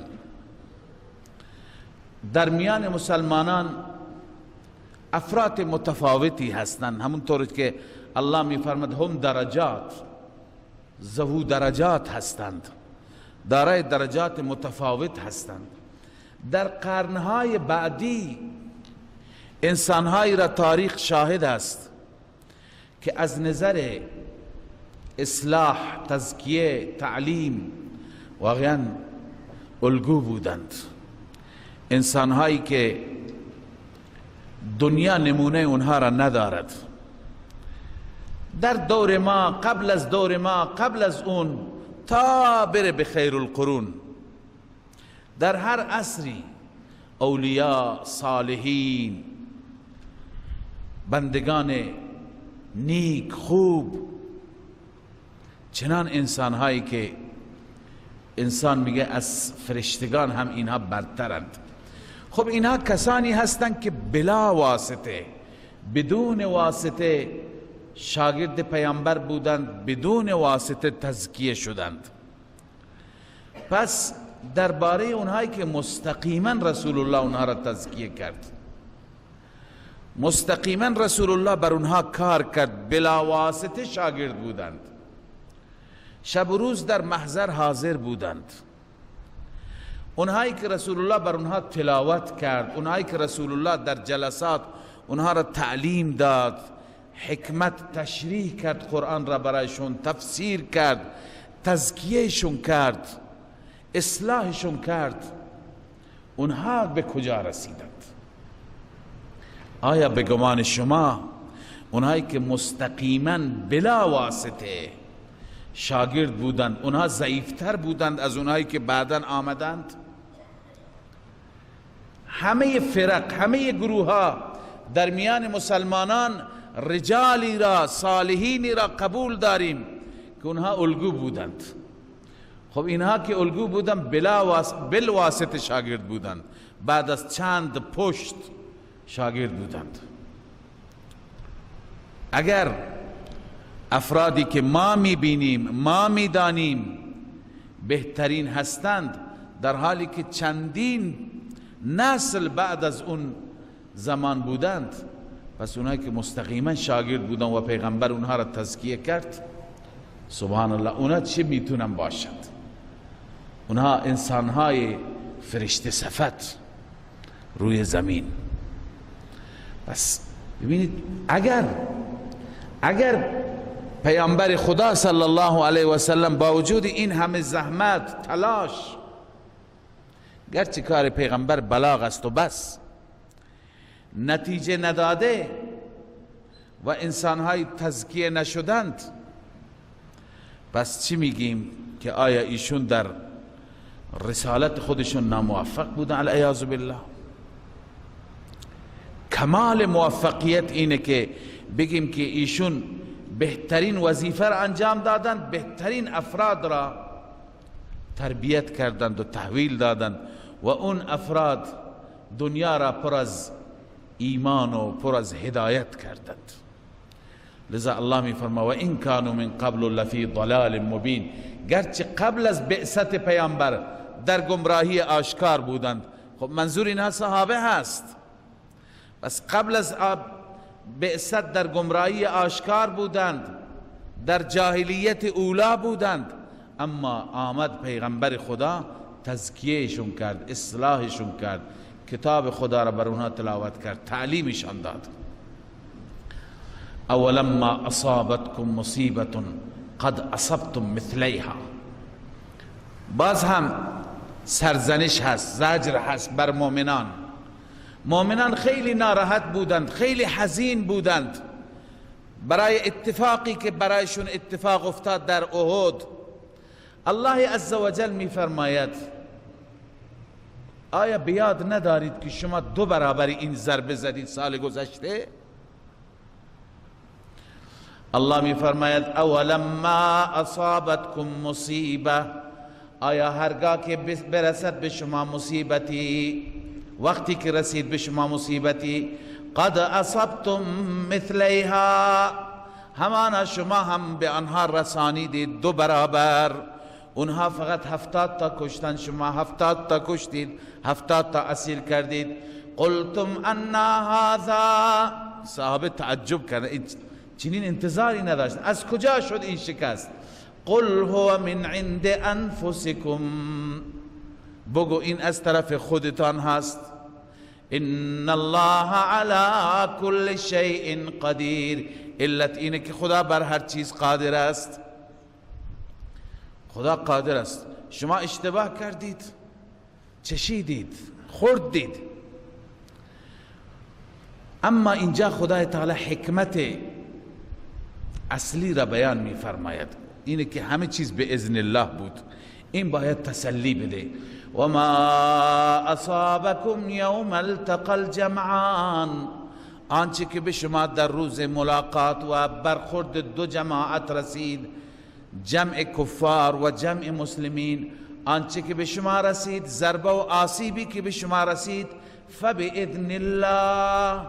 در میان مسلمانان افراد متفاوتی هستند، همونطور که الله میفرماد هم درجات، ذو درجات هستند، دارای درجات متفاوت هستند. در قرنهای بعدی انسانهایی را تاریخ شاهد است که از نظر اصلاح، تزکیه، تعلیم واقعا الگو بودند. انسانهایی که دنیا نمونه اونها را ندارد. در دور ما، قبل از دور ما، قبل از اون تا بره به خیر القرون، در هر عصری اولیاء، صالحین، بندگان نیک، خوب، چنان انسانهایی که انسان میگه از فرشتگان هم اینها برترند. خب اینها کسانی هستند که بلا واسطه، بدون واسطه شاگرد پیامبر بودند، بدون واسطه تزکیه شدند. پس درباره اونهایی که مستقیما رسول الله اونها را تزکیه کرد، مستقیما رسول الله بر اونها کار کرد، بلا واسطه شاگرد بودند، شب و روز در محضر حاضر بودند، اونهایی که رسول الله بر اونها تلاوت کرد، اونهایی که رسول الله در جلسات اونها را تعلیم داد، حکمت تشریح کرد، قرآن را برایشون تفسیر کرد، تزکیهشون کرد، اصلاحشون کرد، اونها به کجا رسیدند؟ آیا به گمان شما اونهایی که مستقیما بلا واسطه شاگرد بودند اونها ضعیفتر بودند از اونهایی که بعدا آمدند؟ همه فرق، همه گروه ها در میان مسلمانان رجالی را، صالحینی را قبول داریم که اونها الگو بودند. خب اینها که الگو بودند بالواسطه شاگرد بودند، بعد از چند پشت شاگرد بودند. اگر افرادی که ما میبینیم، ما میدانیم بهترین هستند، در حالی که چندین نسل بعد از اون زمان بودند، پس اونایی که مستقیما شاگرد بودند و پیغمبر اونها را تزکیه کرد، سبحان الله، اونها چه میتونن باشند؟ اونها انسانهای فرشته صفت روی زمین. پس ببینید، اگر پیامبر خدا صلی الله علیه و سلم با وجود این همه زحمت، تلاش، گرچه کار پیغمبر بلاغ است و بس، نتیجه نداده و انسانهای تزکیه نشدند، پس چی میگیم که آیا ایشون در رسالت خودشون ناموفق بودن؟ العیاذ بالله. کمال موفقیت اینه که بگیم که ایشون بهترین وظیفه را انجام دادند، بهترین افراد را تربیت کردند و تحویل دادند و اون افراد دنیا را پر از ایمان و پر از هدایت کردند. لذا الله می فرما و این کانوا من قبل لفی ضلال مبین، گرچه قبل از بعثت پیامبر در گمراهی آشکار بودند. خب منظور اینها صحابه هست، بس قبل از بعثت در گمراهی آشکار بودند، در جاهلیت اولا بودند، اما آمد پیغمبر خدا تزکیهشون کرد، اصلاحشون کرد، کتاب خدا را بر اونها تلاوت کرد، تعلیمشان داد. اولما اصابتکم مصیبت قد اصبتم مثلیها. باز هم سرزنش هست، زجر هست بر مؤمنان. مؤمنان خیلی ناراحت بودند، خیلی حزین بودند برای اتفاقی که برایشون اتفاق افتاد در احد. الله عزوجل می فرماید آیا بیاد ندارید که شما 2 برابر این ضربه زدید سال گذشته؟ الله می فرماید اولما اصابتکم مصیبه، آیا هرگاه که برسد به شما مصیبتی، وقتی که رسید به شما مصیبتی، قد اصبتم مثلیها، همانا شما هم به آنها رسانیدید 2 برابر. اونها فقط 70 تا کشتن، شما 70 تا کشتید، 70 تا اسیر کردید. قلتم انا هذا، صحابه تعجب کردن، چنین انتظاری نداشت، از کجا شد این شکست؟ قل هو من عند انفسکم، بگو این از طرف خودتان هست. ان الله علی کل شیء قدیر، علت اینه که خدا بر هر چیز قادر است. خدا قادر است. شما اشتباه کردید، چشیدید، خوردید، اما اینجا خدای تعالی حکمت اصلی را بیان می فرماید، اینه که همه چیز به اذن الله بود. این باید تسلی بده. و ما اصابکم یوم التقى الجمعان، آنچه که به شما در روز ملاقات و برخورد 2 جماعت رسید، جمع کفار و جمع مسلمین، آنچه که به شما رسید، ضربه و آسیبی که به شما رسید، فبإذن الله،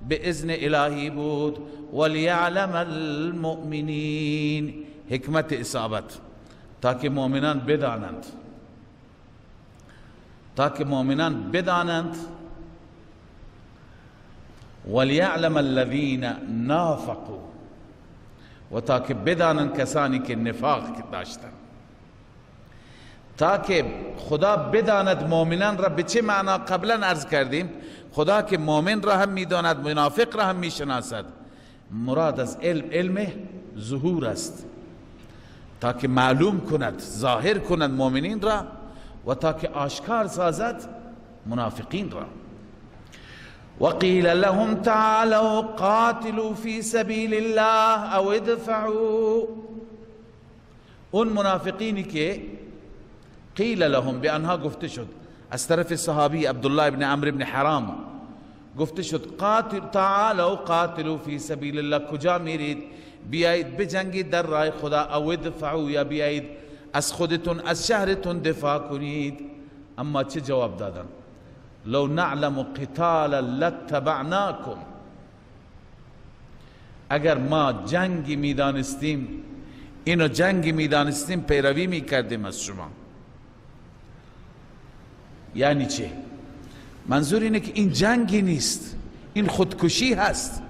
بإذن الهی بود. ولیعلم المؤمنین، حکمت اصابت، تاکه مؤمنان بدانند، تاکه مؤمنان بدانند. ولیعلم الذین نافقوا، و تا که بدانند کسانی که نفاق داشتند، تا که خدا بداند مؤمنان را به چه معنا. قبلا عرض کردیم خدا که مؤمن را هم میداند، منافق را هم میشناسد. مراد از علم، علم ظهور است، تا که معلوم کند، ظاهر کند مؤمنین را و تا که آشکار سازد منافقین را. وقیل لهم تعالوا قاتلوا فی سبیل الله او ادفعوا. اون منافقینی که قیل لهم، به آنها گفته شد از طرف صحابی عبدالله ابن عمرو ابن حرام گفته شد قاتل تعالوا قاتلوا فی سبیل الله، کجا میرید؟ بیایید بجنگید در راه خدا، او ادفعوا، یا بیایید از خودتون، از شهرتون دفاع کنید. اما چه جواب دادن؟ لو نعلم قتالا لاتبعناکم. اگر ما جنگی میدانستیم، اینو جنگی میدانستیم، پیروی میکردیم از شما. یعنی چه؟ منظور اینه که این جنگی نیست، این خودکشی هست.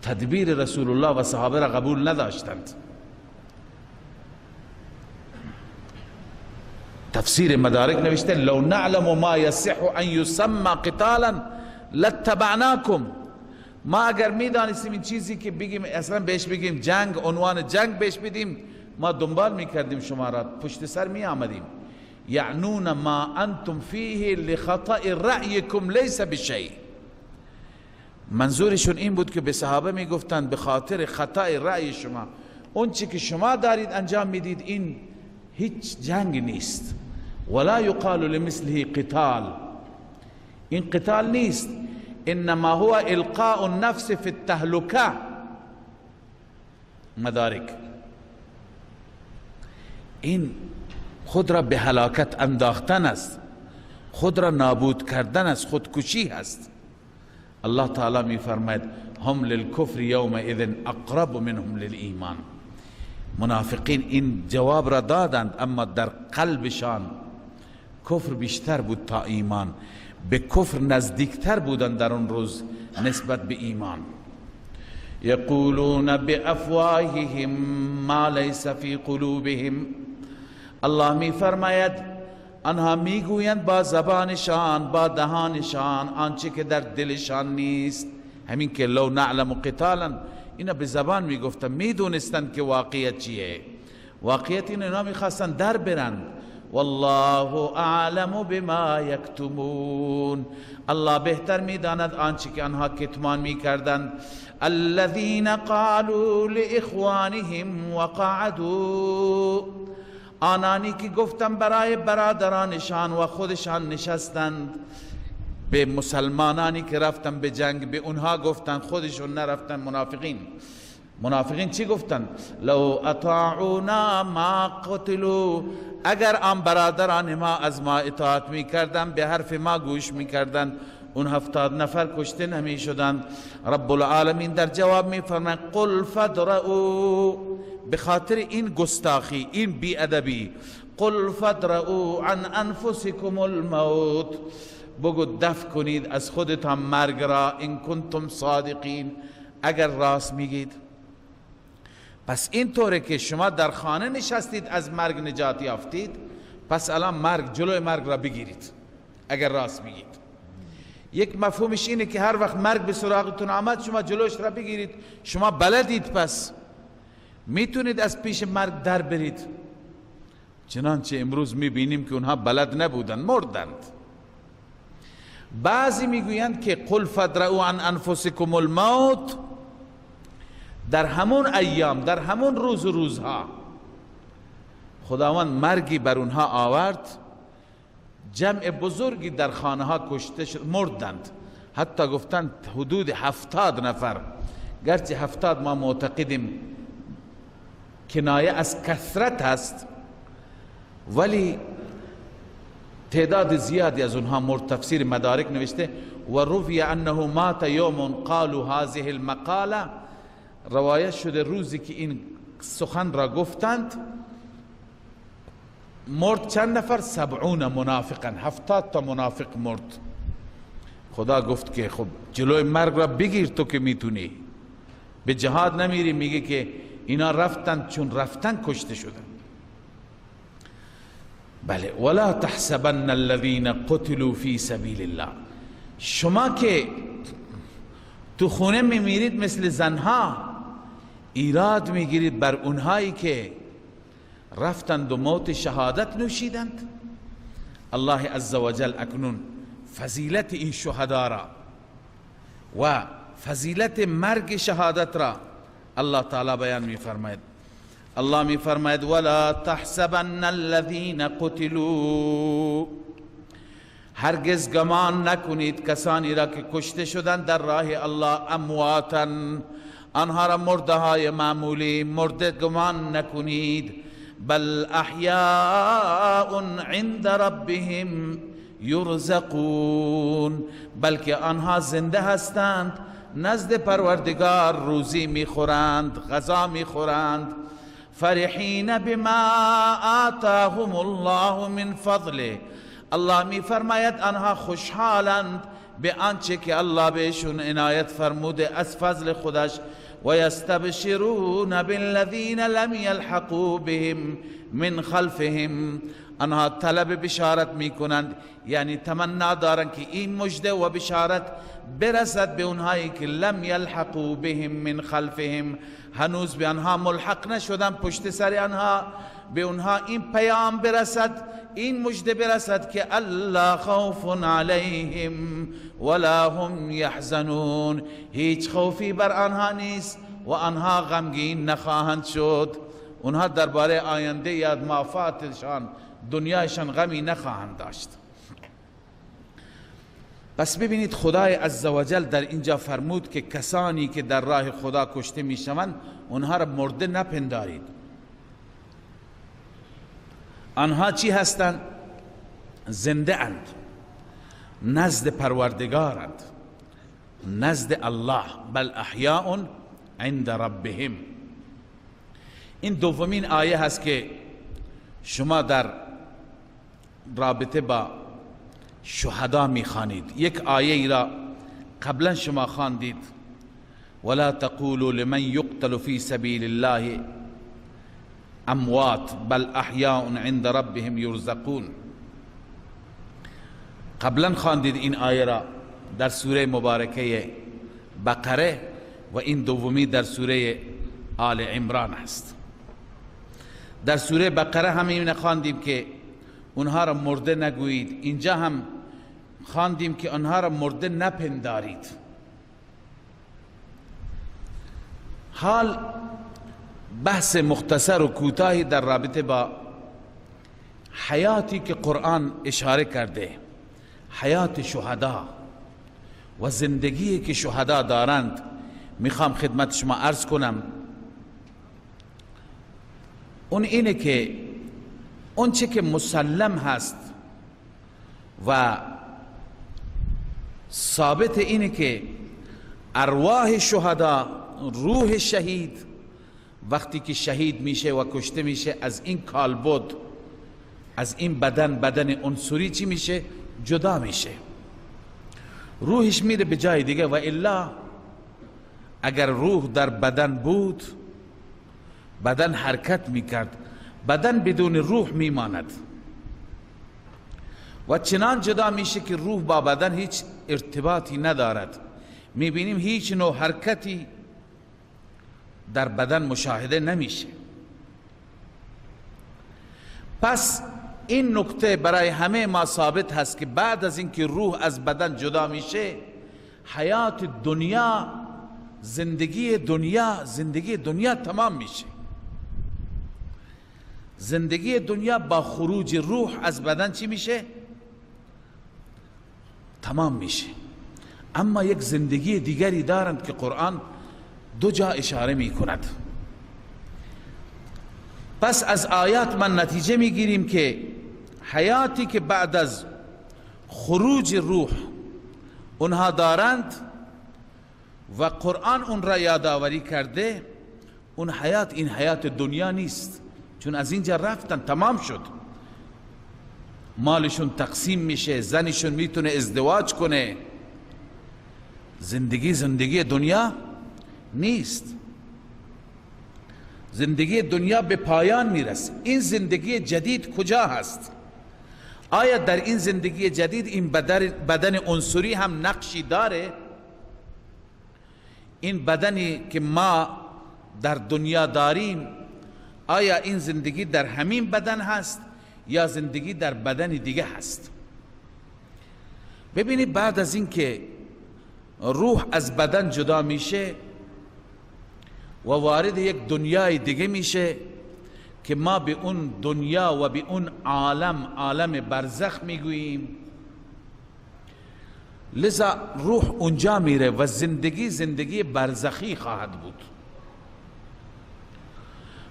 تدبیر رسول الله و صحابه را قبول نداشتند. تفسیر مدارک نوشته لو نعلم ما یصح ان یسمى قتالا لاتبعناکم. ما اگر میدانستیم این چیزی که بگیم، اصلا بهش بگیم جنگ، عنوان جنگ بهش بدیم، ما دنبال میکردیم شما را، پشت سر می آمدیم. یعنون ما انتم فیه لخطأ رأیکم لیس بشیء. منظورشون این بود که به صحابه میگفتند به خاطر خطای رأی شما، اون چی که شما دارید انجام میدید این هیچ جنگ نیست. ولا یقال لمثله قتال، این قتال نیست. انما هو القاء النفس فی التهلکه. مدارک این خود را به هلاکت انداختن است، خود را نابود کردن است، خودکشی است. الله تعالی می فرماید هم للکفر یومئذ اقرب منهم للایمان. منافقین این جواب را دادند، اما در قلبشان کفر بیشتر بود تا ایمان، به کفر نزدیکتر بودند در اون روز نسبت به ایمان. یقولون بافواههم ما لیس فی قلوبهم. الله می فرماید آنها میگویند با زبانشان، با دهانشان آنچه که در دلشان نیست. همین که لو نعلم قتالا، اینا به زبان میگفتن، میدونستند که واقعیت چیه. واقعیت این اینا میخواستن در برند. والله اعلم بما یکتمون. الله بهتر میداند آنچه که آنها کتمان میکردند. الذین قالوا لاخوانهم وقعدوا، آنانی که گفتن برای برادرانشان و خودشان نشستند. به مسلمانانی که رفتن به جنگ به اونها گفتن، خودشون نرفتن. منافقین چی گفتن؟ لو اطاعونا ما قتلوا، اگر آن برادران ما از ما اطاعت میکردن، به حرف ما گوش میکردن، اون 70 نفر کشته نمی شدند. رب العالمین در جواب میفرماید قل فادرؤوا، به خاطر این گستاخی، این بیادبی، قل فادرؤوا عن انفسکم الموت، بگو دفع کنید از خودتان مرگ را، ان کنتم صادقین، اگر راست میگید. پس این طوره که شما در خانه نشستید از مرگ نجات یافتید، پس الان مرگ، جلوی مرگ را بگیرید اگر راست میگید. یک مفهومش اینه که هر وقت مرگ به سراغتون آمد شما جلوش را بگیرید، شما بلدید، پس میتونید از پیش مرگ در برید. چنانچه امروز میبینیم که اونها بلد نبودند، مردند. بعضی میگویند که قل فادرؤوا عن انفسکم الموت، در همون ایام، در همون روز و روزها خداوند مرگی بر اونها آورد، جمع بزرگی در خانه ها کشته شد، مردند. حتی گفتند حدود 70 نفر، گرچه 70 ما معتقدیم کنایه از کثرت هست، ولی تعداد زیادی از اونها مرد. تفسیر مدارک نوشته و روی انه مات یوم قالوا هذه المقاله، روایت شده روزی که این سخن را گفتند مرد چند نفر؟ 70 منافقا، 70 تا منافق مرد. خدا گفت که خب جلوی مرگ را بگیر تو که میتونی، به جهاد نمیریم. میگه که اینا رفتن، چون رفتن کشته شدن. بله، ولا تحسبن الذين قتلوا فی سبیل الله. شما که تو خونه میمیرید مثل زنها، ایراد میگیرید بر اونهایی که رفتند و موت شهادت نوشیدند. الله عزوجل اکنون فضیلت این شهدا را و فضیلت مرگ شهادت را الله تعالی بیان میفرماید. الله میفرماید ولا تحسبن الذين قتلوا، هرگز گمان نکنید کسانی را که کشته شدند در راه الله امواتا، آنها را مرده های معمولی مرده گمان نکنید، بل احیاء عند ربهم یرزقون، بلکه آنها زنده هستند، نزد پروردگار روزی میخورند، غذا میخورند. فرحین بما آتاهم الله من فضله، الله میفرماید آنها خوشحالند به آنچه که الله بهشون عنایت فرموده از فضل خودش. و یستبشرون بالذین لم یلحقوا بهم من خلفهم، آنها طلب بشارت میکنند، یعنی تمنا دارند که این مژده و بشارت برسد به اونهایی که لم یلحقوا بهم من خلفهم، هنوز به آنها ملحق نشدن، پشت سر آنها به اونها این پیام برسد، این مژده برسد که الله خوف علیهم ولا هم یحزنون، هیچ خوفی بر آنها نیست و آنها غمگین نخواهند شد. اونها درباره آینده یا مافاتشان دنیایشان غمی نخواهند داشت. پس ببینید خدای عزوجل در اینجا فرمود که کسانی که در راه خدا کشته میشوند اونها را مرده نپندارید. آنها چی هستند؟ زنده اند، نزد پروردگارند، نزد الله، بل احیاء عند ربهم. این دومین آیه هست که شما در رابطه با شهدا میخوانید. یک آیه ای را قبلا شما خواندید، ولا تقولوا لمن يقتل في سبيل الله اموات بل احیاء عند ربهم یرزقون. قبلا خواندید این آیه را در سوره مبارکه بقره و این دومی در سوره آل عمران است. در سوره بقره هم این خواندیم که اونها را مرده نگویید، اینجا هم خواندیم که آنها را مرده نپندارید. حال بحث مختصر و کوتاهی در رابطه با حیاتی که قرآن اشاره کرده، حیات شهدا و زندگی که شهدا دارند، میخوام خدمت شما عرض کنم. اون اینه که اون چه که مسلم هست و ثابت اینه که ارواح شهدا، روح شهید وقتی که شهید میشه و کشته میشه، از این کالبد، از این بدن، بدن عنصری چی میشه؟ جدا میشه، روحش میره به جای دیگه. و الا اگر روح در بدن بود، بدن حرکت میکرد، بدن بدون روح میماند و چنان جدا میشه که روح با بدن هیچ ارتباطی ندارد. میبینیم هیچ نوع حرکتی در بدن مشاهده نمیشه. پس این نکته برای همه ما ثابت هست که بعد از اینکه روح از بدن جدا میشه، حیات دنیا، زندگی دنیا، زندگی دنیا تمام میشه. زندگی دنیا با خروج روح از بدن چی میشه؟ تمام میشه. اما یک زندگی دیگری دارند که قرآن دو جا اشاره میکند. پس از آیات من نتیجه میگیریم که حیاتی که بعد از خروج روح اونها دارند و قرآن اون را یادآوری کرده، اون حیات این حیات دنیا نیست، چون از اینجا رفتن، تمام شد، مالشون تقسیم میشه، زنشون میتونه ازدواج کنه، زندگی زندگی دنیا نیست. زندگی دنیا به پایان میرسه. این زندگی جدید کجا هست؟ آیا در این زندگی جدید این بدن عنصری هم نقشی داره؟ این بدنی که ما در دنیا داریم، آیا این زندگی در همین بدن هست یا زندگی در بدن دیگه هست؟ ببینید بعد از اینکه روح از بدن جدا میشه و وارد یک دنیای دیگه میشه که ما به اون دنیا و به اون عالم، عالم برزخ میگوییم، لذا روح اونجا میره و زندگی زندگی برزخی خواهد بود.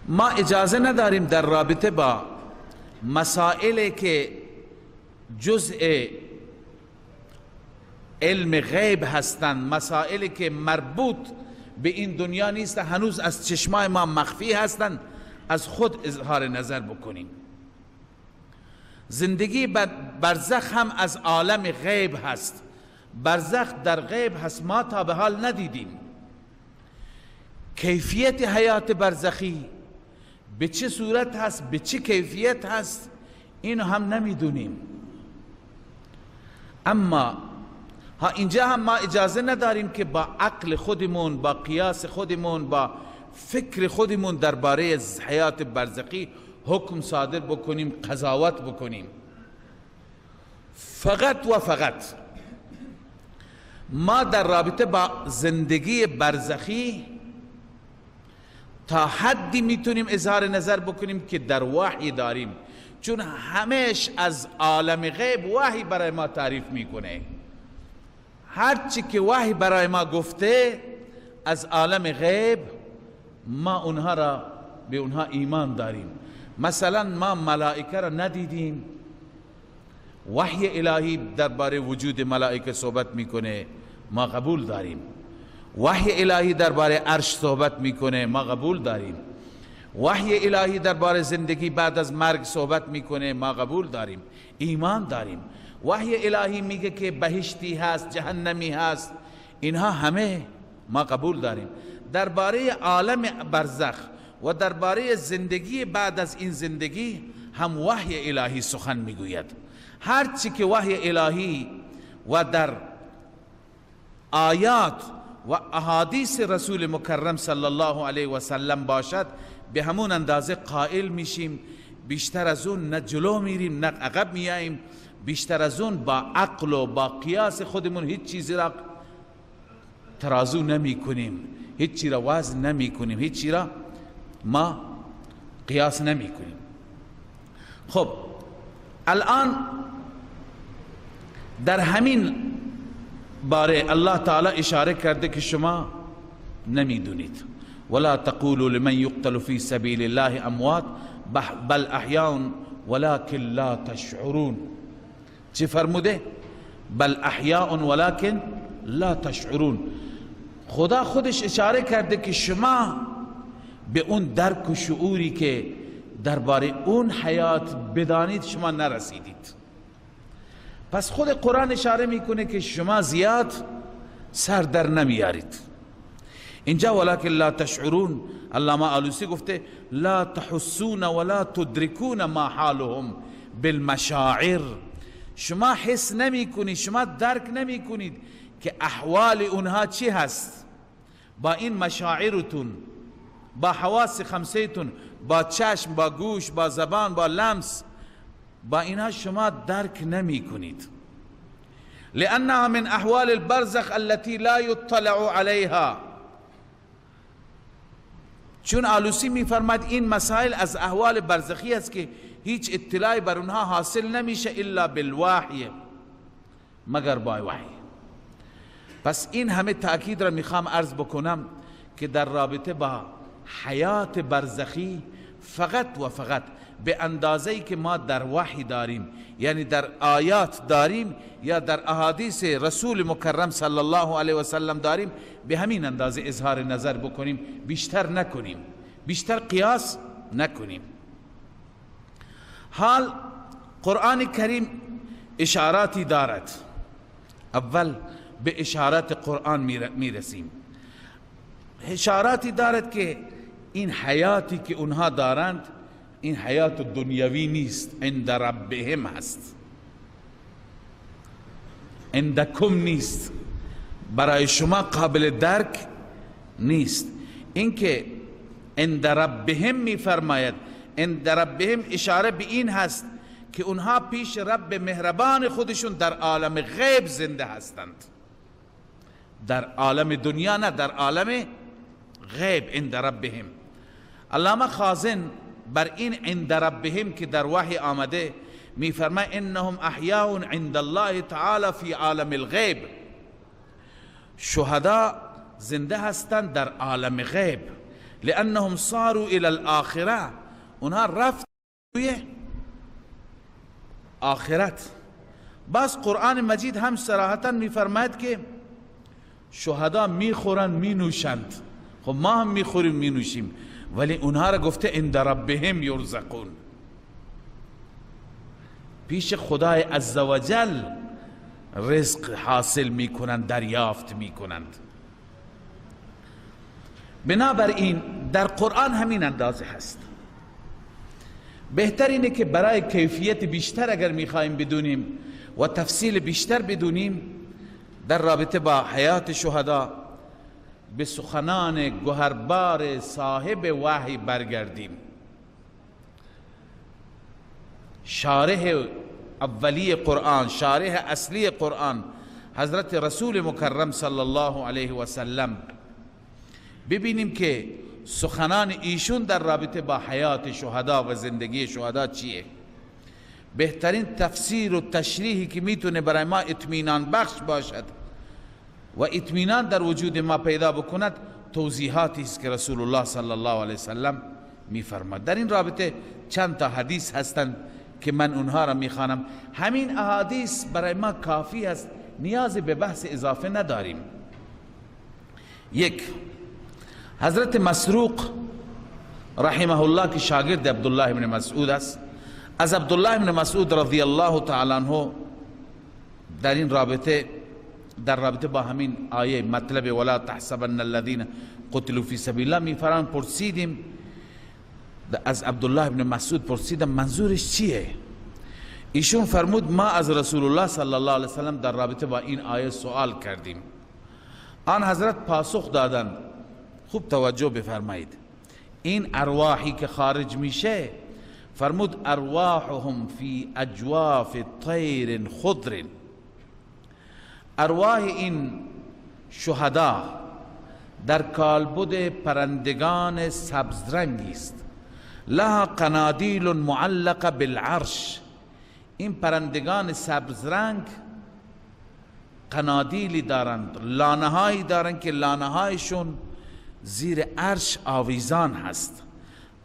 ما اجازه نداریم در رابطه با مسائلی که جزء علم غیب هستند، مسائلی که مربوط به این دنیا نیست، هنوز از چشمای ما مخفی هستند، از خود اظهار نظر بکنیم. زندگی برزخ هم از عالم غیب هست. برزخ در غیب هست، ما تا به حال ندیدیم. کیفیت حیات برزخی به چه صورت هست، به چه کیفیت هست، اینو هم نمیدونیم. اما ها اینجا هم ما اجازه نداریم که با عقل خودمون، با قیاس خودمون، با فکر خودمون درباره حیات برزخی حکم صادر بکنیم، قضاوت بکنیم. فقط و فقط ما در رابطه با زندگی برزخی تا حدی میتونیم اظهار نظر بکنیم که در وحی داریم، چون همش از عالم غیب وحی برای ما تعریف میکنه. هرچی که وحی برای ما گفته از عالم غیب، ما اونها را به اونها ایمان داریم. مثلا ما ملائکه را ندیدیم، وحی الهی درباره وجود ملائکه صحبت میکنه، ما قبول داریم. وحی الهی درباره عرش صحبت میکنه، ما قبول داریم. وحی الهی درباره زندگی بعد از مرگ صحبت میکنه، ما قبول داریم، ایمان داریم. وحی الهی میگه که بهشتی هست، جهنمی هست، اینها همه ما قبول داریم. درباره عالم برزخ و درباره زندگی بعد از این زندگی هم وحی الهی سخن میگوید. هرچی که وحی الهی و در آیات و احادیث رسول مکرم صلی الله علیه و سلم باشد، به همون اندازه قائل میشیم. بیشتر از اون نه جلو میریم نه عقب میاییم. بیشتر از اون با عقل و با قیاس خودمون هیچ چیزی را ترازو نمی کنیم، هیچ چیزی را وزن نمی کنیم، هیچ چیزی را ما قیاس نمی کنیم. خب الان در همین باره الله تعالی اشاره کرده که شما نمیدونید. ولا تقولوا لمن يقتل في سبيل الله اموات بل احیاء ولكن لا تشعرون. چه فرموده؟ بل احیاء ولكن لا تشعرون. خدا خودش اشاره کرده که شما به اون درک و شعوری که درباره اون حیات بدانید شما نرسیدید. پس خود قرآن اشاره میکنه که شما زیاد سر در نمیارید. اینجا ولکن لا تشعرون، علامه آلوسی گفته لا تحسون ولا تدرکون ما حالهم بالمشاعر. شما حس نمی کنید، شما درک نمی کنید که احوال اونها چی هست. با این مشاعرتون، با حواس خمسهتون، با چشم، با گوش، با زبان، با لمس، با اینها شما درک نمی کنید. لأنها من احوال البرزخ التي لا يطلع عليها. چون آلوسی میفرماد این مسائل از احوال برزخی است که هیچ اطلاعی بر اونها حاصل نمیشه الا بالوحی، مگر با وحی. پس این همه تأکید را میخوام عرض بکنم که در رابطه با حیات برزخی فقط و فقط به اندازه‌ای که ما در وحی داریم، یعنی در آیات داریم یا در احادیث رسول مکرم صلی الله علیه و سلم داریم، به همین اندازه اظهار نظر بکنیم، بیشتر نکنیم، بیشتر قیاس نکنیم. حال قرآن کریم اشاراتی دارد. اول به اشارات قرآن میرسیم. اشاراتی دارد که این حیاتی که اونها دارند این حیات دنیوی نیست، عند ربهم هست، عندکم نیست، برای شما قابل درک نیست. اینکه عند ربهم میفرماید، عند ربهم اشاره به این هست که اونها پیش رب مهربان خودشون در عالم غیب زنده هستند، در عالم دنیا نه، در عالم غیب، عند ربهم. علامه خازن بر این عند ربهم که در وحی آمده میفرماید انهم احیاء عند الله تعالی فی عالم الغیب، شهدا زنده هستند در عالم غیب، لانهم صاروا الى الاخره، اونها رفت توی آخرت. باز قرآن مجید هم صراحتا میفرماید که شهدا میخورند مینوشند. خب ما هم میخوریم مینوشیم، ولی اونها را گفته عند ربهم یرزقون، پیش خدای عزوجل رزق حاصل میکنند، دریافت میکنند. بنابراین در قرآن همین اندازه هست. بهتر اینه که برای کیفیت بیشتر اگر میخوایم بدونیم و تفصیل بیشتر بدونیم در رابطه با حیات شهدا، به سخنان گوهربار صاحب وحی برگردیم. شارح اولی قرآن، شارح اصلی قرآن، حضرت رسول مکرم صلی الله علیه و سلم، ببینیم که سخنان ایشون در رابطه با حیات شهدا و زندگی شهدا چیه. بهترین تفسیر و تشریحی که میتونه برای ما اطمینان بخش باشد و اطمینان در وجود ما پیدا بکند، توضیحاتی است که رسول الله صلی الله علیه وسلم میفرماد. در این رابطه چند تا حدیث هستند که من اونها را میخوانم. همین احادیث برای ما کافی است، نیاز به بحث اضافه نداریم. یک، حضرت مسروق رحمه الله که شاگرد عبدالله بن مسعود است، از عبدالله بن مسعود رضی الله تعالی عنه در این رابطه، در رابطه با همین آیه مطلب ولا تحسبن الذين قتلوا فی سبیل الله میفرمان، پرسیدیم از عبدالله بن مسعود، پرسیدم منظورش چیه؟ ایشون فرمود ما از رسول الله صلی الله علیه وسلم در رابطه با این آیه سوال کردیم، آن حضرت پاسخ دادند. خوب توجه بفرمایید، این ارواحی که خارج میشه، فرمود ارواحهم فی اجواف طیر خضر، ارواح این شهدا در کالبد پرندگان سبز رنگی است، لها قنادیل معلقه بالعرش، این پرندگان سبز رنگ قنادیلی دارند، لانه هایی دارند که لانه هایشون زیر عرش آویزان هست.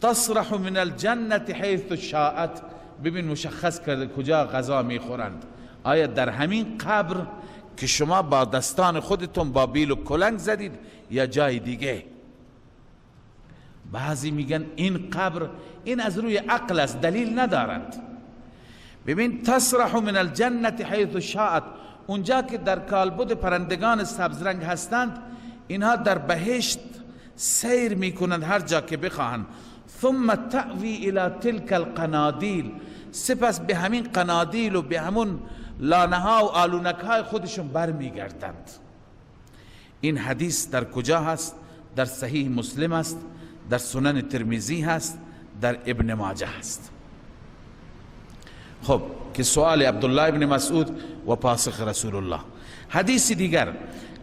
تصرح من الجنة حیث شاءت، ببین مشخص کرده کجا غذا میخورند. آیا در همین قبر که شما با دستان خودتون با بیل و کلنگ زدید یا جای دیگه؟ بعضی میگن این قبر، این از روی عقل است، دلیل ندارند. ببین تصرح من الجنة حیث شاءت، اونجا که در کالبد پرندگان سبز رنگ هستند، اینها در بهشت سیر میکنند هر جا که بخواهند. ثم تأوی الى تلك القنادیل، سپس به همین قنادیل و به همون لانه ها و آلونک های خودشون برمیگردند. این حدیث در کجا هست؟ در صحیح مسلم است، در سنن ترمذی هست، در ابن ماجه هست. خب که سوال عبدالله ابن مسعود و پاسخ رسول الله. حدیث دیگر،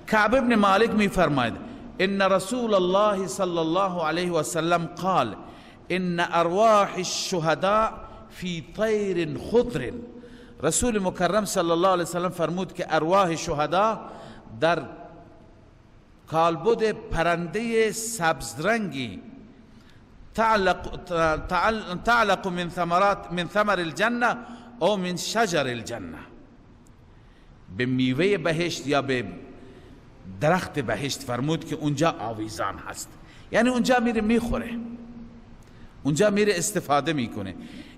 کعب ابن مالک می فرماید ان رسول الله صلی الله علیه و سلم قال ان ارواح الشهداء فی طیر خضر، رسول مکرم صلی الله علیه و سلم فرمود که ارواح شهدا در کالبد پرنده سبز رنگی تعلق من ثمرات من ثمر الجنه او من شجر الجنه، به میوه بهشت یا به درخت بهشت فرمود که اونجا آویزان هست، یعنی اونجا میره میخوره، اونجا میره استفاده میکنه.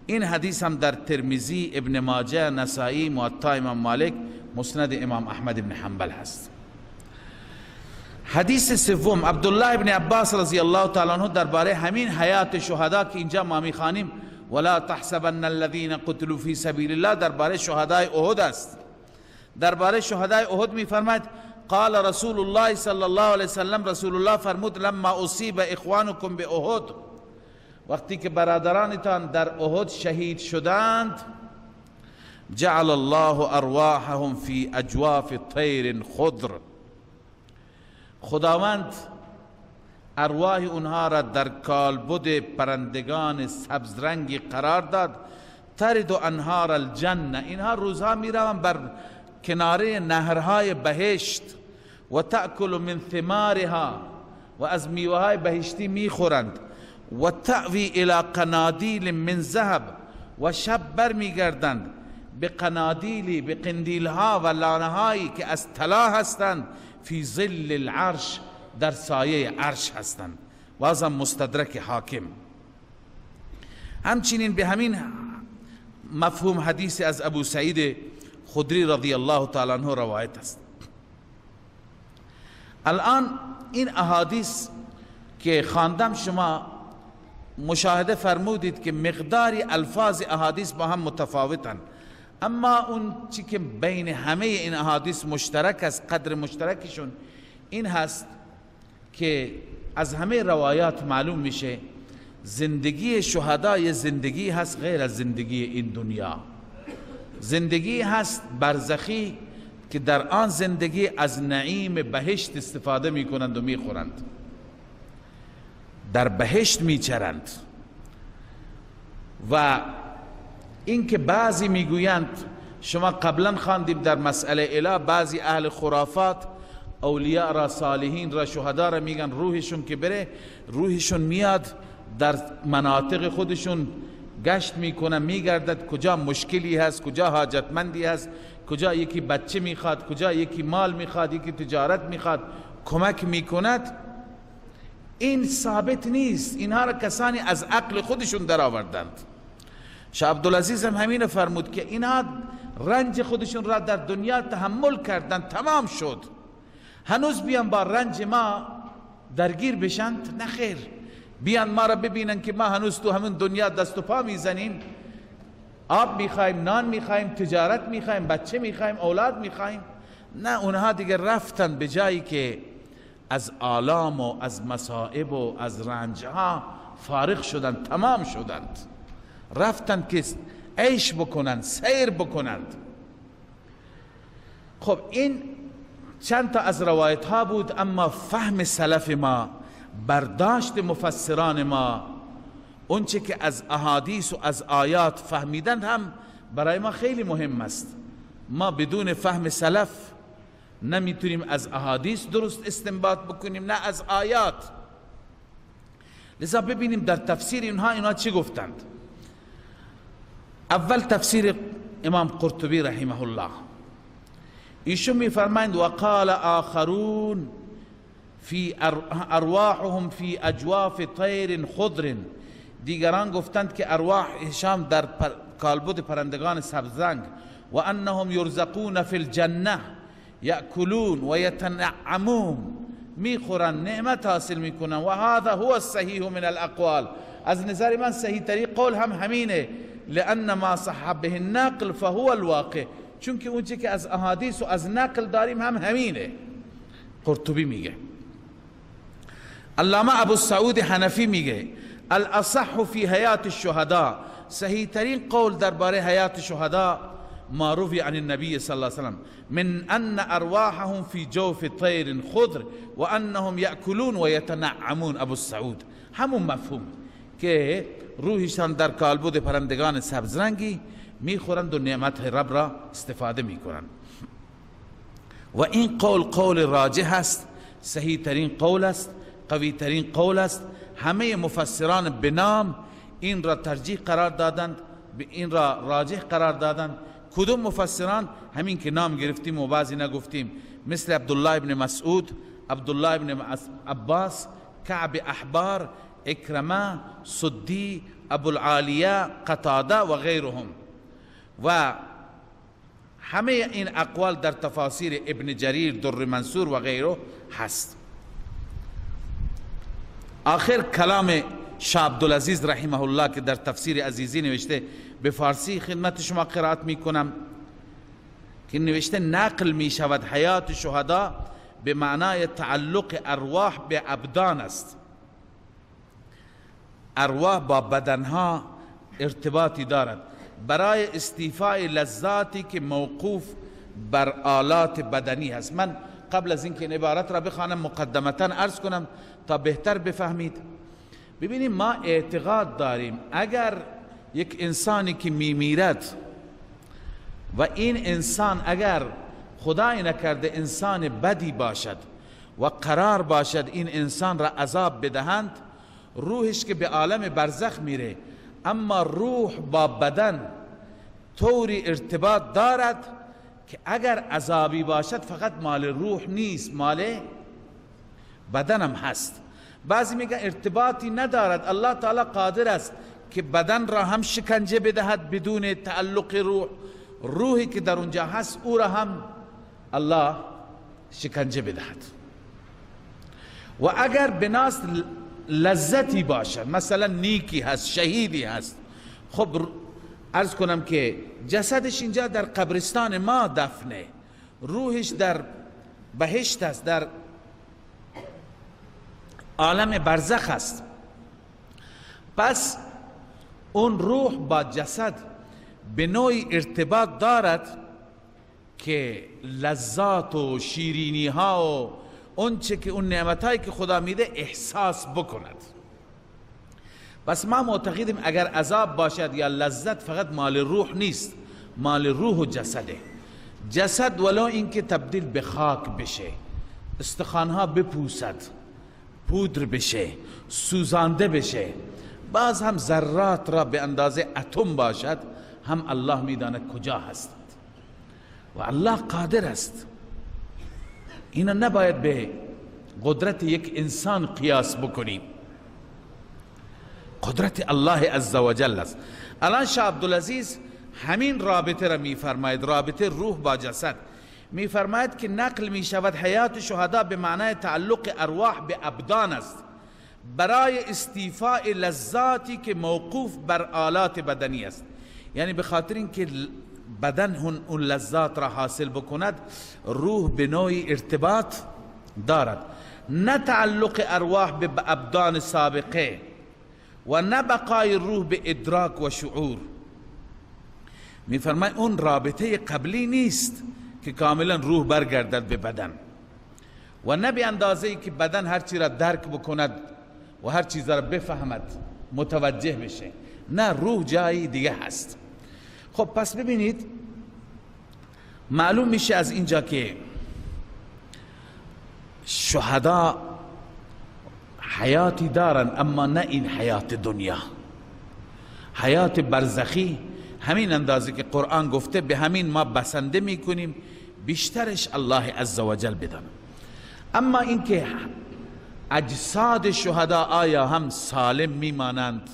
این حدیث هم در ترمذی، ابن ماجه، نسائی، موطا امام مالک، مسند امام احمد بن حنبل هست. حدیث سوم، عبدالله ابن عباس رضی الله تعالی عنہ درباره همین حیات شهدا که اینجا ما میخوانیم، ولا تحسبن الذين قتلوا فی سبیل الله، درباره شهدای احد است. درباره شهدای احد میفرماید قال رسول الله صلی الله علیه وسلم، رسول الله فرمود لما اصیب اخوانکم به احد، وقتی که برادرانتان در احد شهید شدند، جعل الله ارواحهم فی اجواف طیر خضر، خداوند ارواح اونها را در کالبد پرندگان سبز رنگی قرار داد. ترد انهار الجنه، اینها روزها میروند بر کناره نهرهای بهشت، و تأکل من ثمارها، و از میوه‌های بهشتی میخورند، و تأوی الی قنادیل من ذهب، و شب بر میگردند به قنادیلی، به قندیلها و لانهایی که از طلا هستند، فی ظل العرش، در سایه عرش هستند. بازم مستدرک حاکم. همچنین به همین مفهوم حدیث از ابو سعید خدری رضی الله تعالی عنه روایت است. الان این احادیث که خواندم شما مشاهده فرمودید که مقداری الفاظ احادیث با هم متفاوتند، اما اون چی که بین همه این احادیث مشترک است، قدر مشترکشون این هست که از همه روایات معلوم میشه زندگی شهدا یه زندگی هست غیر از زندگی این دنیا، زندگی هست برزخی که در آن زندگی از نعیم بهشت استفاده میکنند و میخورند، در بهشت میچرند. و اینکه بعضی میگویند، شما قبلا خواندیم در مسئله اله، بعضی اهل خرافات اولیاء را، صالحین را، شهدا را میگن روحشون که بره، روحشون میاد در مناطق خودشون گشت میکنه، میگردد کجا مشکلی هست، کجا حاجتمندی هست، کجا یکی بچه میخواد، کجا یکی مال میخواد، یکی تجارت میخواد، کمک میکند. این ثابت نیست، اینها را کسانی از عقل خودشون در آوردند. شاه عبدالعزیز هم همین فرمود که اینها رنج خودشون را در دنیا تحمل کردند، تمام شد، هنوز بیان با رنج ما درگیر بشند؟ نه خیر، بیان ما را ببینن که ما هنوز تو همون دنیا دست و پا میزنیم، آب میخوایم، نان میخوایم، تجارت میخوایم، بچه میخوایم، اولاد میخوایم. نه، اونها دیگه رفتن به جایی که از آلام و از مصائب و از رنجها فارغ شدند، تمام شدند، رفتند که عیش بکنند، سیر بکنند. خب این چند تا از روایت ها بود، اما فهم سلف ما، برداشت مفسران ما، اونچه که از احادیث و از آیات فهمیدند هم برای ما خیلی مهم است. ما بدون فهم سلف نمیتونیم از احادیث درست استنباط بکنیم، نه از آیات. لذا ببینیم در تفسیر اینها چی گفتند. اول تفسیر امام قرطبی رحمه الله، ایشون میفرمایند وقال آخرون فی ارواحهم فی اجواف طیر خضر، دیگران گفتند که ارواح هشام در کالبد پرندگان سبزرنگ، و انهم یرزقون فی الجنه یأکلون و یتنعمون، میخورن، نعمت حاصل میکنن. و هذا هو الصحیح من الاقوال، از نظر من صحیح ترین قول هم همینه، لان ما صح به النقل فهو الواقع، چون که اونچه که از احادیث و از نقل داریم هم همینه. قرطبی میگه. علامه ابو سعود حنفی میگه الاصح فی حیات الشهداء، صحیح ترین قول درباره حیات شهدا ما روی عن النبی صلی الله علیه وسلم من ان ارواحهم فی جوف طیر خضر و انهم یأکلون و یتنعمون. ابو سعود همون مفهوم که روحشان در کالبد پرندگان سبز رنگی میخورند و نعمت رب را استفاده میکنند. و این قول قول راجح است، صحیح ترین قول است، قوی ترین قول است. همه مفسران بنام این را ترجیح قرار دادند، این را راجح قرار دادند. کدوم مفسران؟ همین که نام گرفتیم و بعضی نگفتیم، مثل عبدالله ابن مسعود، عبدالله ابن عباس، کعب احبار، اکرمه، سدی، ابوالعالیه، قتاده و غیرهم. و همه این اقوال در تفاسیر ابن جریر، در منصور و غیره هست. آخر کلام شاه عبدالعزیز رحمه الله که در تفسیر عزیزی نوشته، به فارسی خدمت شما قرائت میکنم که نوشته نقل می شود حیات شهدا به معنای تعلق ارواح به ابدان است. ارواح با بدنها ارتباطی دارد برای استیفای لذاتی که موقوف بر آلات بدنی هست. من قبل از اینکه این عبارت را بخوانم مقدمتا عرض کنم تا بهتر بفهمید. ببینیم ما اعتقاد داریم اگر یک انسانی که میمیرد و این انسان اگر خدای نکرده انسان بدی باشد و قرار باشد این انسان را عذاب بدهند، روحش که به عالم برزخ میره، اما روح با بدن طوری ارتباط دارد که اگر عذابی باشد فقط مال روح نیست، مال بدنم هست. بعضی میگن ارتباطی ندارد، الله تعالی قادر است که بدن را هم شکنجه بدهد بدون تعلق روح، روحی که در اونجا هست او را هم الله شکنجه بدهد. و اگر بناس لذتی باشد، مثلا نیکی هست، شهیدی هست، خب عرض کنم که جسدش اینجا در قبرستان ما دفنه، روحش در بهشت است، در عالم برزخ است. پس اون روح با جسد به نوعی ارتباط دارد که لذات و شیرینی ها و اون چه که اون نعمت هایی که خدا میده احساس بکند. پس ما معتقدیم اگر عذاب باشد یا لذت فقط مال روح نیست، مال روح و جسده. جسد ولو اینکه تبدیل به خاک بشه، استخوانها بپوسد، پودر بشه، سوزانده بشه، باز هم ذرات را به اندازه اتم باشد، هم الله میداند کجا هستند و الله قادر است. اینا نباید به قدرت یک انسان قیاس بکنیم، قدرت الله عزوجل است. الان شاه عبدالعزیز همین رابطه را میفرماید، رابطه روح با جسد. میفرماید که نقل میشود حیات شهدا به معنای تعلق ارواح به ابدان است برای استیفاء لذاتی که موقوف بر آلات بدنی است. یعنی به خاطر اینکه بدن اون لذات را حاصل بکند، روح به نوعی ارتباط دارد. نه تعلق ارواح به ابدان سابقه و نه بقای روح به ادراک و شعور. میفرماید اون رابطه قبلی نیست که کاملا روح برگردد به بدن، و نه به اندازه‌ای که بدن هر چی را درک بکند و هر چیز را بفهمد متوجه بشه، نه، روح جایی دیگه هست. خب پس ببینید معلوم میشه از اینجا که شهدا حیاتی دارن، اما نه این حیات دنیا، حیات برزخی. همین اندازه که قرآن گفته به همین ما بسنده میکنیم، بیشترش الله عزوجل بدانه. اما اینکه اجساد شهدا آیا هم سالم میمانند،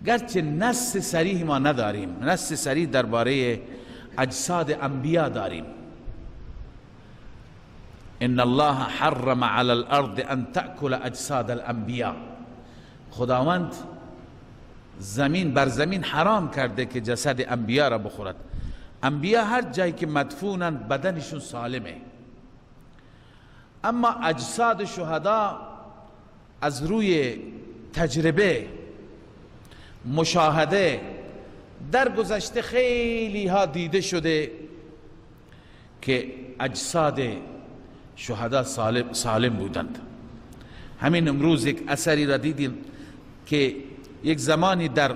گرچه نص صریح ما نداریم، نص صریح درباره اجساد انبیا داریم. ان الله حرم علی الارض ان تأکل اجساد الانبیاء. خداوند زمین بر زمین حرام کرده که جسد انبیا را بخورد. انبیا هر جایی که مدفونند بدنشون سالمه، اما اجساد شهدا از روی تجربه، مشاهده، در گذشته خیلی ها دیده شده که اجساد شهدا سالم بودند. همین امروز یک اثری را دیدیم که یک زمانی در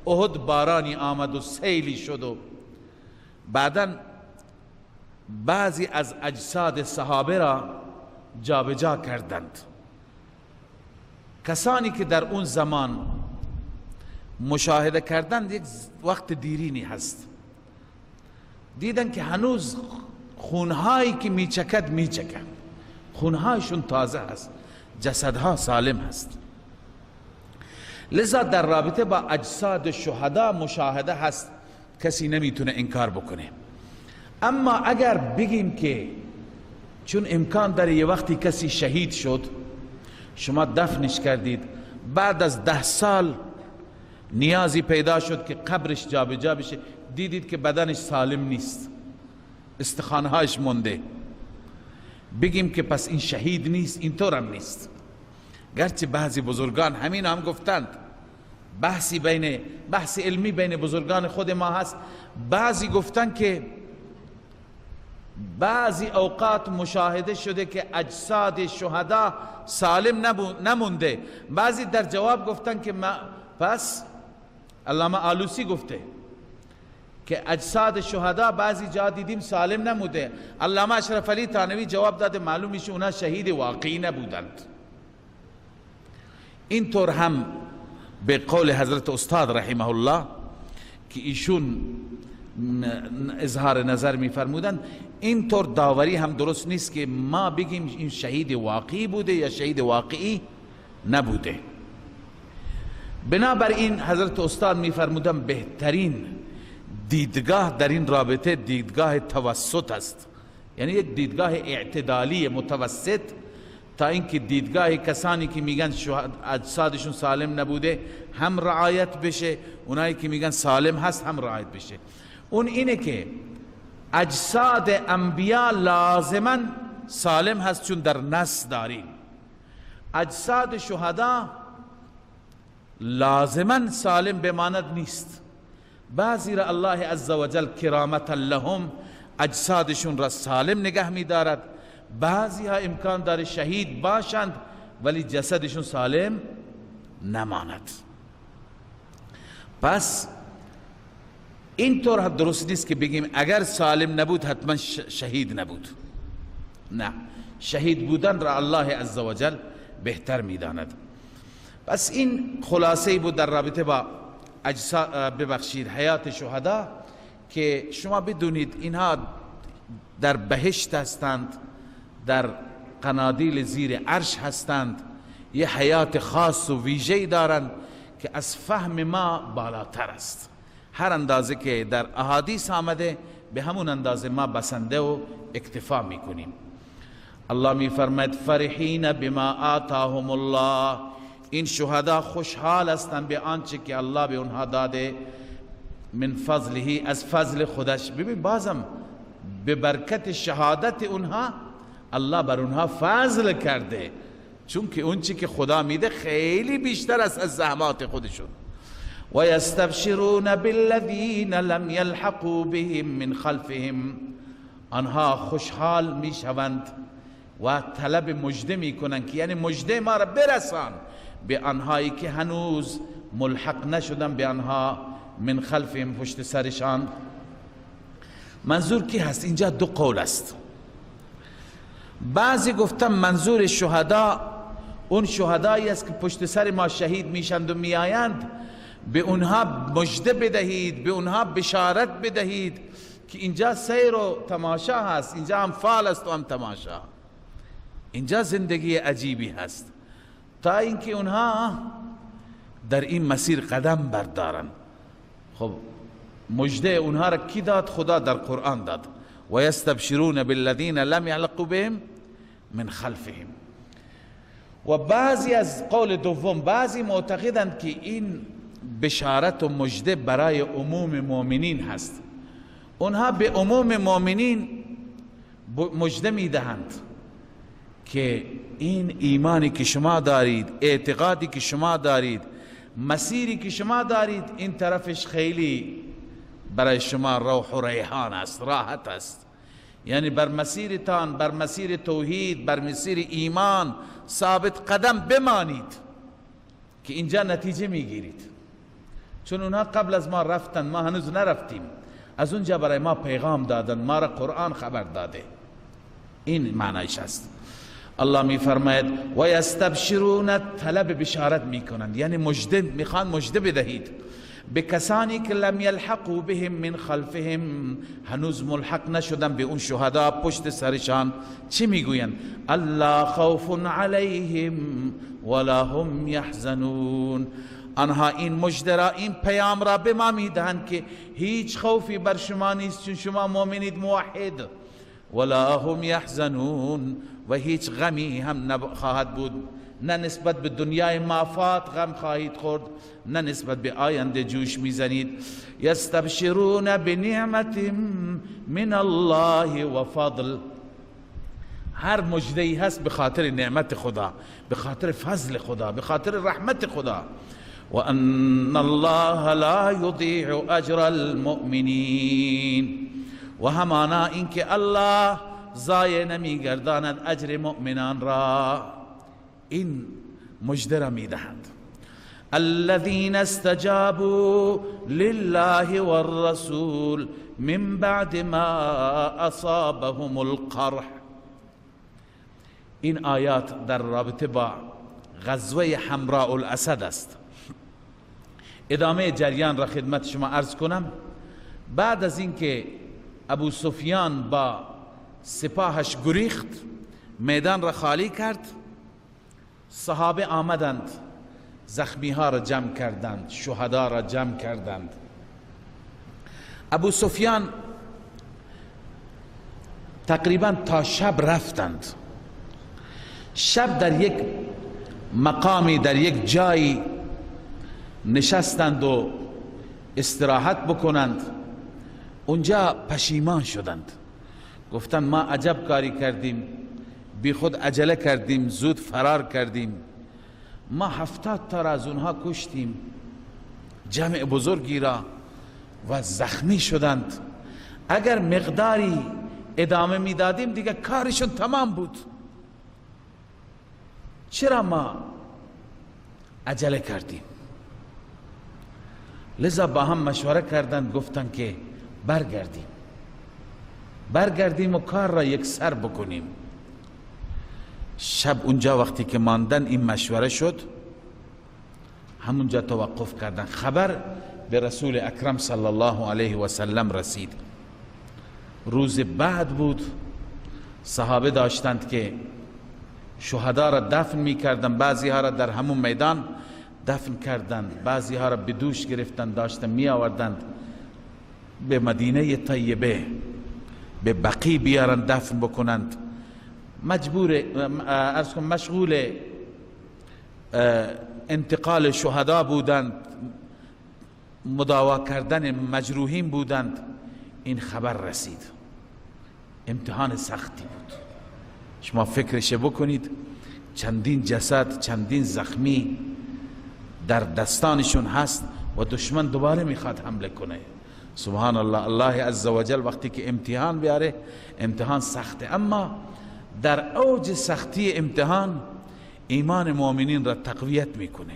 احد بارانی آمد و سیلی شد و بعدا بعضی از اجساد صحابه را جابجا کردند. کسانی که در اون زمان مشاهده کردند، یک وقت دیرینی هست، دیدن که هنوز خونهایی که میچکد میچکد، خونهایشون تازه هست، جسدها سالم هست. لذا در رابطه با اجساد شهدا مشاهده هست، کسی نمیتونه انکار بکنه. اما اگر بگیم که چون امکان داره یه وقتی کسی شهید شد، شما دفنش کردید، بعد از 10 سال نیازی پیدا شد که قبرش جابجا بشه، دیدید که بدنش سالم نیست، استخوانهاش مونده، بگیم که پس این شهید نیست؟ اینطور هم نیست. گرچه بعضی بزرگان همین هم گفتند، بحث علمی بین بزرگان خود ما هست، بعضی گفتند که بعضی اوقات مشاهده شده که اجساد شهدا سالم نمونده. بعضی در جواب گفتن که پس علامه آلوسی گفته که اجساد شهدا بعضی جا دیدیم سالم نموده. علامه اشرف علی تانوی جواب داده معلوم میشه اونا شهید واقعی نبودند. اینطور هم به قول حضرت استاد رحمه الله که ایشون اظهار نظر میفرمودند، اینطور داوری هم درست نیست که ما بگیم این شهید واقعی بوده یا شهید واقعی نبوده. بنابراین حضرت استاد میفرمودند بهترین دیدگاه در این رابطه دیدگاه توسط است، یعنی یک دیدگاه اعتدالی متوسط، تا اینکه دیدگاه کسانی که میگن اجسادشون سالم نبوده هم رعایت بشه، اونایی که میگن سالم هست هم رعایت بشه. اون اینه که اجساد انبیا لازما سالم هست چون در نص داریم، اجساد شهدا لازما سالم بماند نیست. بعضی را الله عزوجل کرامت لهم اجسادشون را سالم نگه می‌دارد، بعضی ها امکان داره شهید باشند ولی جسدشون سالم نماند. پس اینطور درست نیست که بگیم اگر سالم نبود حتما شهید نبود. نه، شهید بودن را الله عزوجل بهتر میداند. پس این خلاصه بود در رابطه با ببخشید حیات شهدا، که شما بدونید اینها در بهشت هستند، در قنادیل زیر عرش هستند، یه حیات خاص و ویژه‌ای دارند که از فهم ما بالاتر است. هر اندازه که در احادیث آمده به همون اندازه ما بسنده و اکتفا میکنیم. الله میفرماید فرحین بما آتاهم الله، این شهدا خوشحال هستند به آنچه که الله به اونها داده، من فضله، از فضل خودش. ببین بازم به برکت شهادت اونها الله بر اونها فضل کرده، چون که اون چی که خدا میده خیلی بیشتر است از زحمات خودشون. و یستبشرون بالذین لم یلحقوا بهم من خلفهم، آنها خوشحال میشوند و طلب مژده میکنند که یعنی مژده ما را برسان به آنهایی که هنوز ملحق نشدن به آنها، من خلفهم، پشت سرشان. منظور کی هست؟ اینجا دو قول است. بعضی گفتن منظور شهدا اون شهدایی است که پشت سر ما شهید میشند و میآیند، به اونها مژده بدهید، به اونها بشارت بدهید که اینجا سیر و تماشا هست، اینجا هم فال است و هم تماشا، اینجا زندگی عجیبی هست، تا اینکه اونها در این مسیر قدم بردارن. خب مژده اونها را کی داد؟ خدا در قرآن داد، و یستبشرون بالذین لم یلحقوا بهم من خلفهم. و بعضی از قول دوم، بعضی معتقدند که این بشارت و مژده برای عموم مؤمنین هست، اونها به عموم مؤمنین مژده میدهند که این ایمانی که شما دارید، اعتقادی که شما دارید، مسیری که شما دارید، این طرفش خیلی برای شما روح و ریحان است، راحت است. یعنی بر مسیرتان، بر مسیر توحید، بر مسیر ایمان ثابت قدم بمانید که اینجا نتیجه میگیرید. چون اونها قبل از ما رفتن، ما هنوز نرفتیم، از اونجا برای ما پیغام دادن، ما را قرآن خبر داده. این معنیش است. الله میفرماید و یستبشرون، طلب بشارت میکنند، یعنی مژده میخوان، مژده بدهید به کسانی که لم یلحقوا بهم من خلفهم، هنوز ملحق نشدن به اون شهدا پشت سرشان. چی میگویند؟ الله خوف علیهم ولا هم یحزنون. آنها این مژده را، این پیام را به ما میدهند که هیچ خوفی بر شما نیست چون شما مؤمنید، موحد. ولا هم یحزنون، و هیچ غمی هم نخواهد بود، نه نسبت به دنیای مافات غم خواهید خورد، نه نسبت به آینده جوش میزنید. یستبشرون بنعمت من الله و فضل. هر مژده‌ای هست به خاطر نعمت خدا، به خاطر فضل خدا، به خاطر رحمت خدا. و ان الله لا یضیع اجر المؤمنین. و همانا اینکه الله ضایع نمیگرداند اجر مؤمنان را. این مژده را میدهند. الذين استجابوا لله والرسول من بعد ما اصابهم القرح. این آیات در رابطه با غزوه حمراء الاسد است. ادامه جریان را خدمت شما عرض کنم. بعد از اینکه ابو سفیان با سپاهش گریخت، میدان را خالی کرد، صحابه آمدند، زخمی ها را جمع کردند، شهدا را جمع کردند. ابو سفیان تقریبا تا شب رفتند. شب در یک مقامی، در یک جایی نشستند و استراحت بکنند. اونجا پشیمان شدند، گفتند ما عجب کاری کردیم، بی خود عجله کردیم، زود فرار کردیم، ما 70 تا را از اونها کشتیم، جمع بزرگی را، و زخمی شدند. اگر مقداری ادامه میدادیم دیگه کارشون تمام بود. چرا ما عجله کردیم؟ لذا با هم مشوره کردند، گفتند که برگردیم، برگردیم و کار را یک سر بکنیم. شب اونجا وقتی که ماندن این مشوره شد، همونجا توقف کردن. خبر به رسول اکرم صلی الله علیه و سلم رسید. روز بعد بود، صحابه داشتند که شهدا را دفن می کردن، بعضی ها را در همون میدان دفن کردند، بعضی ها را به دوش گرفتند، داشتند می آوردند به مدینه طیبه، به بقیع بیارند دفن بکنند. مجبور عرض کنم مشغول انتقال شهدا بودند، مداوا کردن مجروحین بودند. این خبر رسید. امتحان سختی بود. شما فکرش بکنید، چندین جسد، چندین زخمی در دستانشون هست و دشمن دوباره میخواد حمله کنه. سبحان الله، الله عزوجل وقتی که امتحان بیاره، امتحان سخته، اما در اوج سختی امتحان ایمان مؤمنین را تقویت میکنه.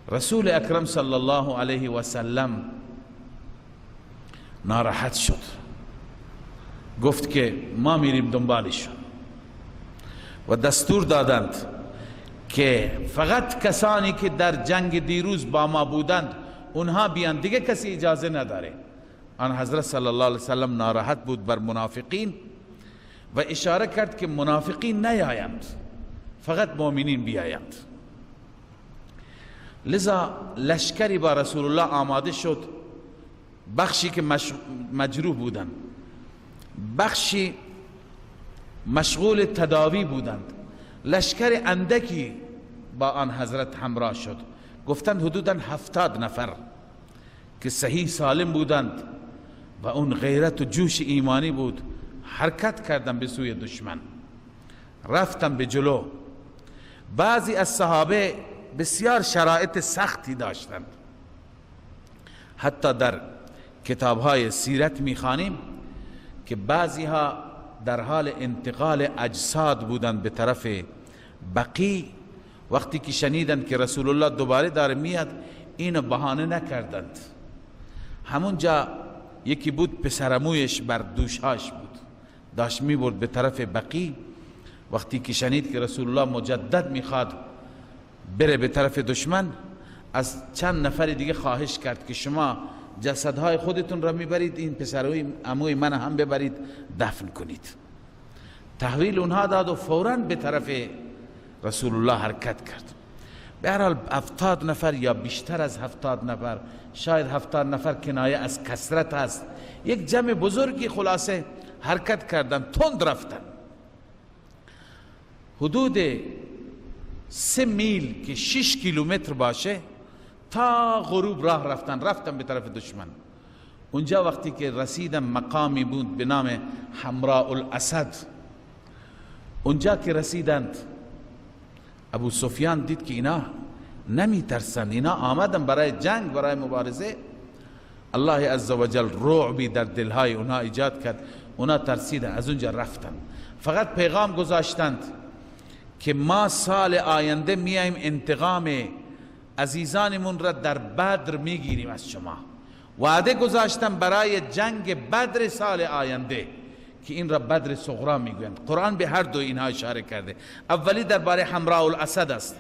رسول اکرم صلی الله علیه و سلم ناراحت شد، گفت که ما میریم دنبالشون، و دستور دادند که فقط کسانی که در جنگ دیروز با ما بودند اونها بیان، دیگه کسی اجازه نداره. آن حضرت صلی الله علیه وسلم ناراحت بود بر منافقین و اشاره کرد که منافقین نیایند، فقط مؤمنین بیایند. لذا لشکری با رسول الله آماده شد، بخشی که مجروح بودند، بخشی مشغول تداوی بودند، لشکر اندکی با آن حضرت همراه شد. گفتند حدوداً 70 نفر که صحیح سالم بودند و اون غیرت و جوش ایمانی بود، حرکت کردن به سوی دشمن، رفتن به جلو. بعضی از صحابه بسیار شرایط سختی داشتند، حتی در کتابهای سیرت میخوانیم که بعضی ها در حال انتقال اجساد بودند به طرف بقیع. وقتی که شنیدند که رسول الله دوباره داره میاد، اینو بهانه نکردند. همونجا یکی بود پسرمویش بر دوشهاش بود، داشت میبرد به طرف بقیع. وقتی که شنید که رسول الله مجدد میخواد بره به طرف دشمن، از چند نفر دیگه خواهش کرد که شما جسدهای خودتون را میبرید، این پسرهای عموی من هم ببرید دفن کنید. تحویل اونها داد و فوراً به طرف رسول الله حرکت کرد. به هر حال 70 نفر یا بیشتر از 70 نفر، شاید 70 نفر کنایه از کثرت هست، یک جمع بزرگی خلاصه حرکت کردن، تند رفتن. حدود 3 میل که 6 کیلومتر باشه تا غروب راه رفتن به طرف دشمن. اونجا وقتی که رسیدن مقامی بود به نام حمراء الاسد، اونجا که رسیدند ابو سفیان دید که اینا نمی ترسند، اینا آمدن برای جنگ، برای مبارزه. الله عزوجل رعبی در دلهای اونها ایجاد کرد، اونا ترسیدن، از اونجا رفتن. فقط پیغام گذاشتند که ما سال آینده میایم انتقام عزیزانمون را در بدر میگیریم از شما. وعده گذاشتن برای جنگ بدر سال آینده که این را بدر صغرا میگویند. قرآن به هر دو اینها اشاره کرده. اولی درباره حمراء الاسد است.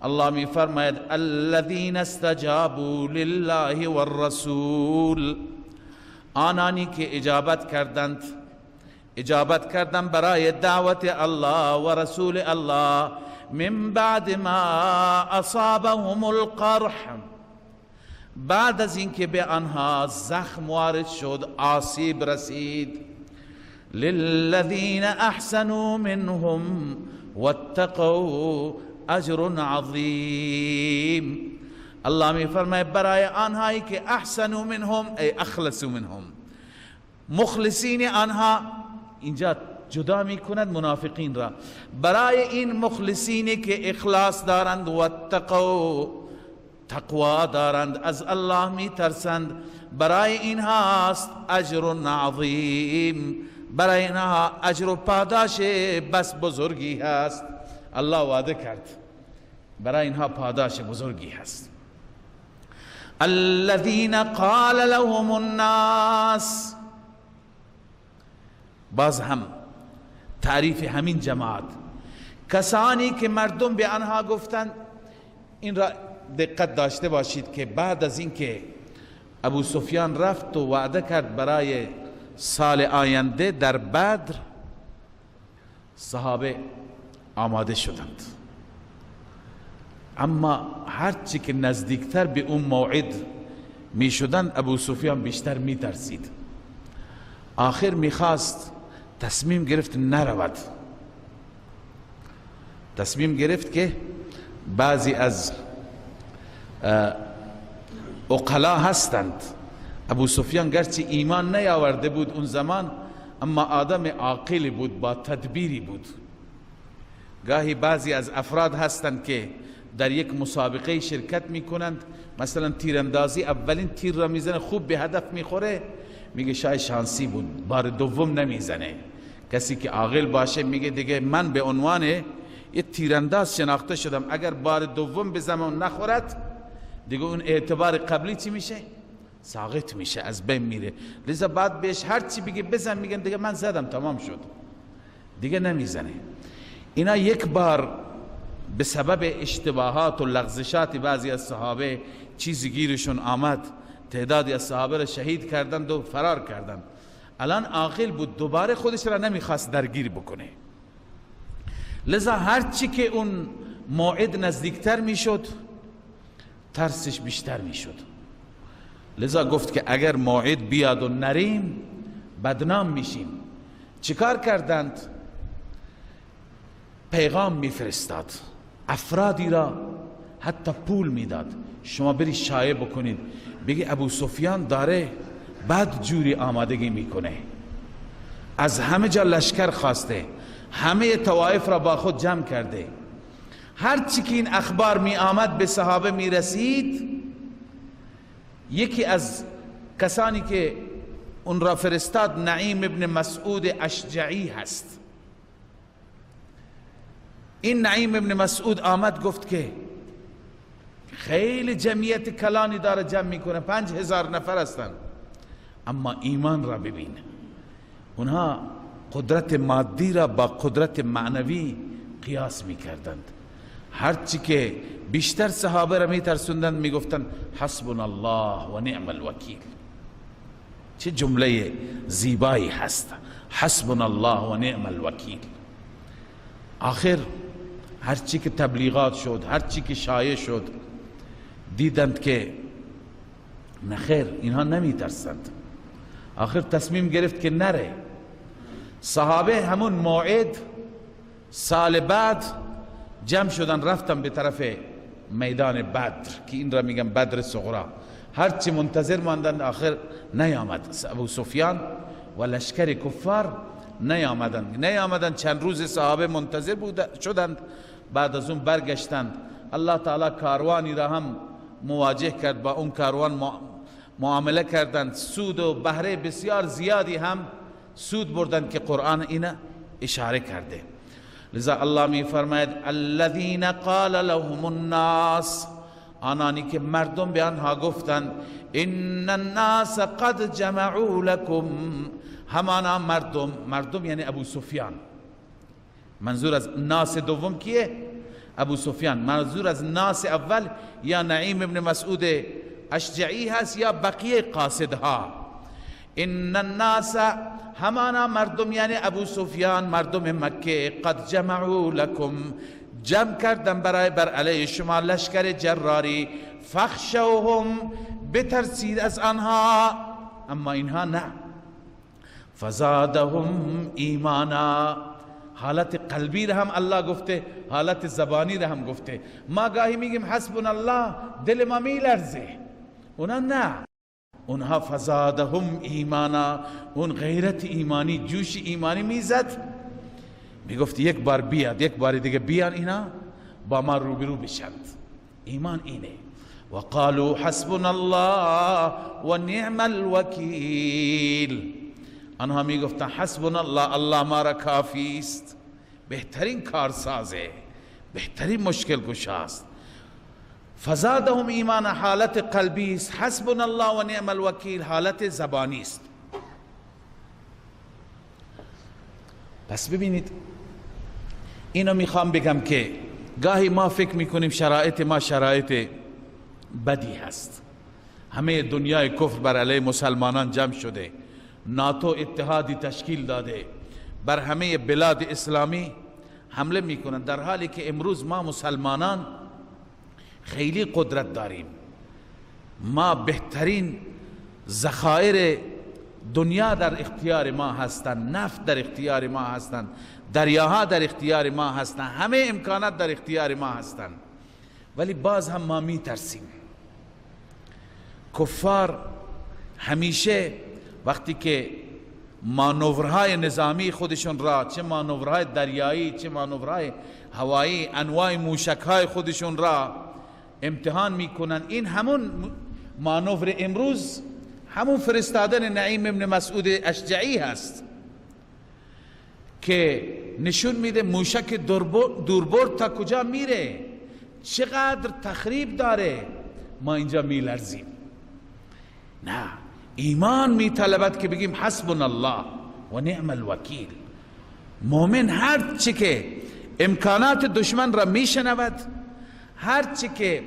الله می فرماید الذین استجابوا لله والرسول، آنانی که اجابت کردند، اجابت کردند برای دعوت الله و رسول الله، من بعد ما اصابهم القرح، بعد از اینکه به آنها زخم وارد شد، آسیب رسید. للذین احسنوا منهم واتقوا اجر عظیم. الله می فرماید برای آنهایی که احسنوا منهم، ای اخلصوا منهم، مخلصین آنها، اینجا جدا می کند منافقین را، برای این مخلصینی که اخلاص دارند، واتقوا، تقوا دارند، از الله می ترسند، برای اینهاست اجر عظیم، برای اینها اجر و پاداش بس بزرگی هست. الله وعده کرد برای اینها پاداش بزرگی هست. الذين قال لهم الناس، باز هم تعریف همین جماعت، کسانی که مردم به آنها گفتند. این را دقت داشته باشید که بعد از اینکه ابو سفیان رفت و وعده کرد برای سال آینده در بدر، صحابه آماده شدند. اما هرچی که نزدیکتر به اون موعد می شدند، ابو سفیان بیشتر می ترسید. آخر می خواست، تصمیم گرفت نرود. تصمیم گرفت که بعضی از عقلا هستند. ابو سفیان گرچه ایمان نیاورده بود اون زمان، اما آدم عاقلی بود، با تدبیری بود. گاهی بعضی از افراد هستند که در یک مسابقه شرکت میکنند، مثلا تیراندازی، اولین تیر را میزنه، خوب به هدف میخوره، میگه شاید شانسی بود، بار دوم نمیزنه. کسی که عاقل باشه میگه دیگه من به عنوان یه تیرانداز شناخته شدم، اگر بار دوم بزنم نخورد دیگه اون اعتبار قبلی چی میشه؟ ساقط میشه، از بین میره. لذا بعد بهش هر چی بگه بزن، میگن دیگه من زدم تمام شد، دیگه نمیزنه. اینا یک بار به سبب اشتباهات و لغزشات بعضی از صحابه چیزی گیرشون آمد، تعدادی از صحابه را شهید کردند و فرار کردند. الان عاقل بود، دوباره خودش را نمیخواست درگیر بکنه. لذا هرچی که اون موعد نزدیکتر میشد، ترسش بیشتر میشد. لذا گفت که اگر موعد بیاد و نریم بدنام میشیم. چیکار کردند؟ پیغام میفرستاد، افرادی را حتی پول میداد، شما بری شایع بکنید، بگی ابو سفیان داره بد جوری آمادگی میکنه، از همه جا لشکر خواسته، همه طوایف را با خود جمع کرده. هرچی که این اخبار می آمد به صحابه می رسید، یکی از کسانی که اون را فرستاد نعیم ابن مسعود اشجعی هست. این نعیم ابن مسعود آمد گفت که خیلی جمعیت کلانی داره جمع میکنه، 5000 نفر هستند، اما ایمان را ببین، اونها قدرت مادی را با قدرت معنوی قیاس میکردند. هرچی که بیشتر صحابه را میترسوندند میگفتند حسبنا الله و نعم الوکیل. چه جمله زیبایی هست، حسبنا الله و نعم الوکیل. آخر هرچی که تبلیغات شد، هرچی که شایع شد، دیدند که نخیر اینها نمیترسند. آخر تصمیم گرفت که نره. صحابه همون موعد سال بعد جمع شدن رفتن به طرف میدان بدر که این را میگن بدر صغرا. هرچی منتظر ماندن آخر نیامد ابو سفیان و لشکر کفار نیامدن. چند روز صحابه منتظر شدند، بعد از اون برگشتند. الله تعالی کاروانی را هم مواجه کرد، با اون کاروان معامله کردند، سود و بهره بسیار زیادی هم سود بردند که قرآن اینه اشاره کرده. لذا الله می فرماید الذین قال لهم الناس، آنانی که مردم به آنها گفتند ان الناس قد جمعوا لكم، همانا مردم، مردم یعنی ابو سفیان، منظور از ناس دوم کیه؟ ابو سفیان. منظور از ناس اول یا نعیم ابن مسعود اشجعی هست یا بقیه قاصدها. ان الناس، همانا مردم یعنی ابو سفیان، مردم مکه، قد جمعوا لكم، جمع کردن برای بر علیه شما لشکر جراری، فخشوهم، بترسید از آنها، اما اینها نه، فزادهم ایمانا. حالت قلبی را هم الله گفته، حالت زبانی را هم گفته. ما گاهی میگیم حسبنا الله، دل ما میلرزه، اونا نه، اونها فزادهم ایمانا، اون غیرت ایمانی، جوش ایمانی میزد، میگفت یک بار بیاد، یک بار دیگه بیان، اینا با ما روبرو بشند. ایمان اینه. وقالوا حسبنا الله و نعم الوکیل، آنها میگفتن حسبنا الله، الله ما را کافی است، بهترین کارسازه، بهترین مشکل گشاست. فزادهم ایمان حالت قلبی است، حسبنا الله و نعم الوکیل حالت زبانی است. پس ببینید، اینو میخوام بگم که گاهی ما فکر میکنیم شرایط ما شرایط بدی هست، همه دنیای کفر بر علیه مسلمانان جمع شده، ناتو اتحادی تشکیل داده، بر همه بلاد اسلامی حمله میکنن، در حالی که امروز ما مسلمانان خیلی قدرت داریم، ما بهترین ذخایر دنیا در اختیار ما هستند، نفت در اختیار ما هستند، دریاها در اختیار ما هستند، همه امکانات در اختیار ما هستند، ولی باز هم ما میترسیم. کفار همیشه وقتی که مانورهای نظامی خودشون را، چه مانورهای دریایی، چه مانورهای هوایی، انواع موشکهای خودشون را امتحان میکنن، این همون مانور امروز، همون فرستادن نعیم ابن مسعود اشجعی هست که نشون میده موشک دوربرد تا کجا میره، چقدر تخریب داره. ما اینجا میلرزیم. نه، ایمان میطلبد که بگیم حسبنا الله و نعم الوکیل. مؤمن هر چی که امکانات دشمن را میشنود، هر چی که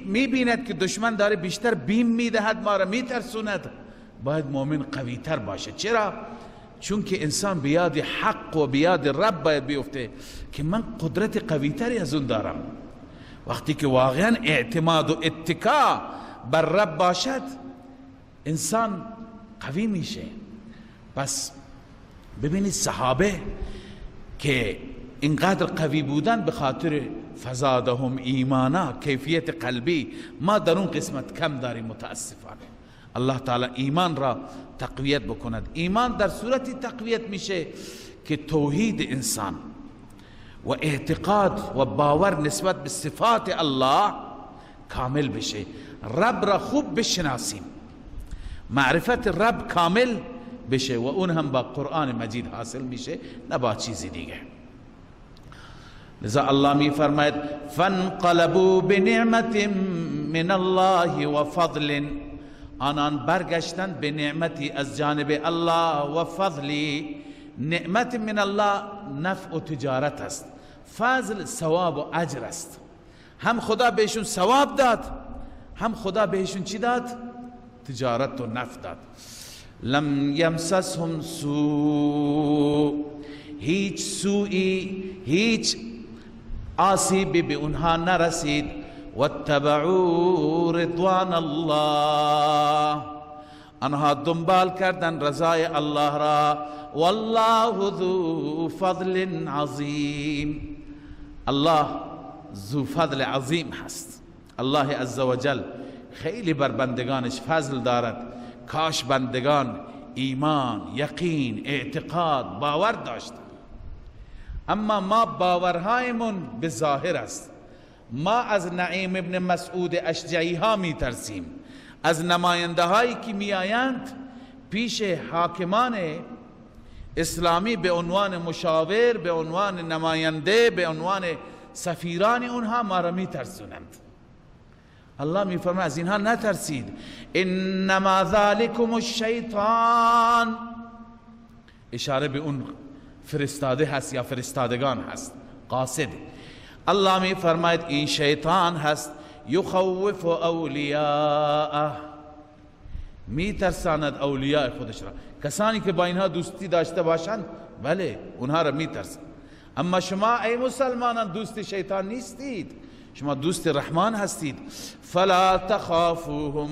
میبیند که دشمن داره بیشتر بیم میدهد، ما را میترسوند، باید مؤمن قوی تر باشه. چرا؟ چون که انسان بیاد حق و بیاد رب باید بیفته که من قدرت قوی تری از اون دارم. وقتی که واقعا اعتماد و اتکا بر رب باشد، انسان قوی میشه. پس ببینید صحابه که اینقدر قوی بودن به خاطر فزادهم ایمانا، کیفیت قلبی. ما در اون قسمت کم داریم متاسفانه. الله تعالی ایمان را تقویت بکند. ایمان در صورتی تقویت میشه که توحید انسان و اعتقاد و باور نسبت به صفات الله کامل بشه، رب را خوب بشناسیم، معرفت رب کامل بشه، و اون هم با قرآن مجید حاصل میشه، نه با چیزی دیگه. لذا الله می فرماید فانقلبوا بنعمت من الله و فضل، آنان برگشتند به نعمتی از جانب الله و فضلی. نعمت من الله نفع و تجارت است، فضل ثواب و اجر است. هم خدا بهشون ثواب داد، هم خدا بهشون چی داد؟ تجارت و نفع داد. لم یمسسهم سوء، هیچ سوئی، هیچ آسیبی به اونها نرسید. واتبعوا رضوان الله، آنها دنبال کردن رضای الله را. والله ذو فضل عظیم، الله ذو فضل عظیم هست. الله عزوجل خیلی بر بندگانش فضل دارد. کاش بندگان ایمان، یقین، اعتقاد، باور داشتند. اما ما باورهایمون به ظاهر است. ما از نعیم ابن مسعود اشجعی ها می ترسیم، از نماینده هایی که می آیند پیش حاکمان اسلامی به عنوان مشاور، به عنوان نماینده، به عنوان سفیران اونها ما را می ترسونند. الله می فرماید از اینها نترسید. انما ذلکم الشیطان، اشاره به اون فرستاده هست یا فرستادگان هست، قاصد. الله می فرماید این شیطان هست، یخوف اولیاءه، می ترساند اولیاء خودش را، کسانی که با اینها دوستی داشته باشند، بله اونها را می ترسند. اما شما ای مسلمانان دوست شیطان نیستید، شما دوست رحمان هستید. فلا تخافوهم،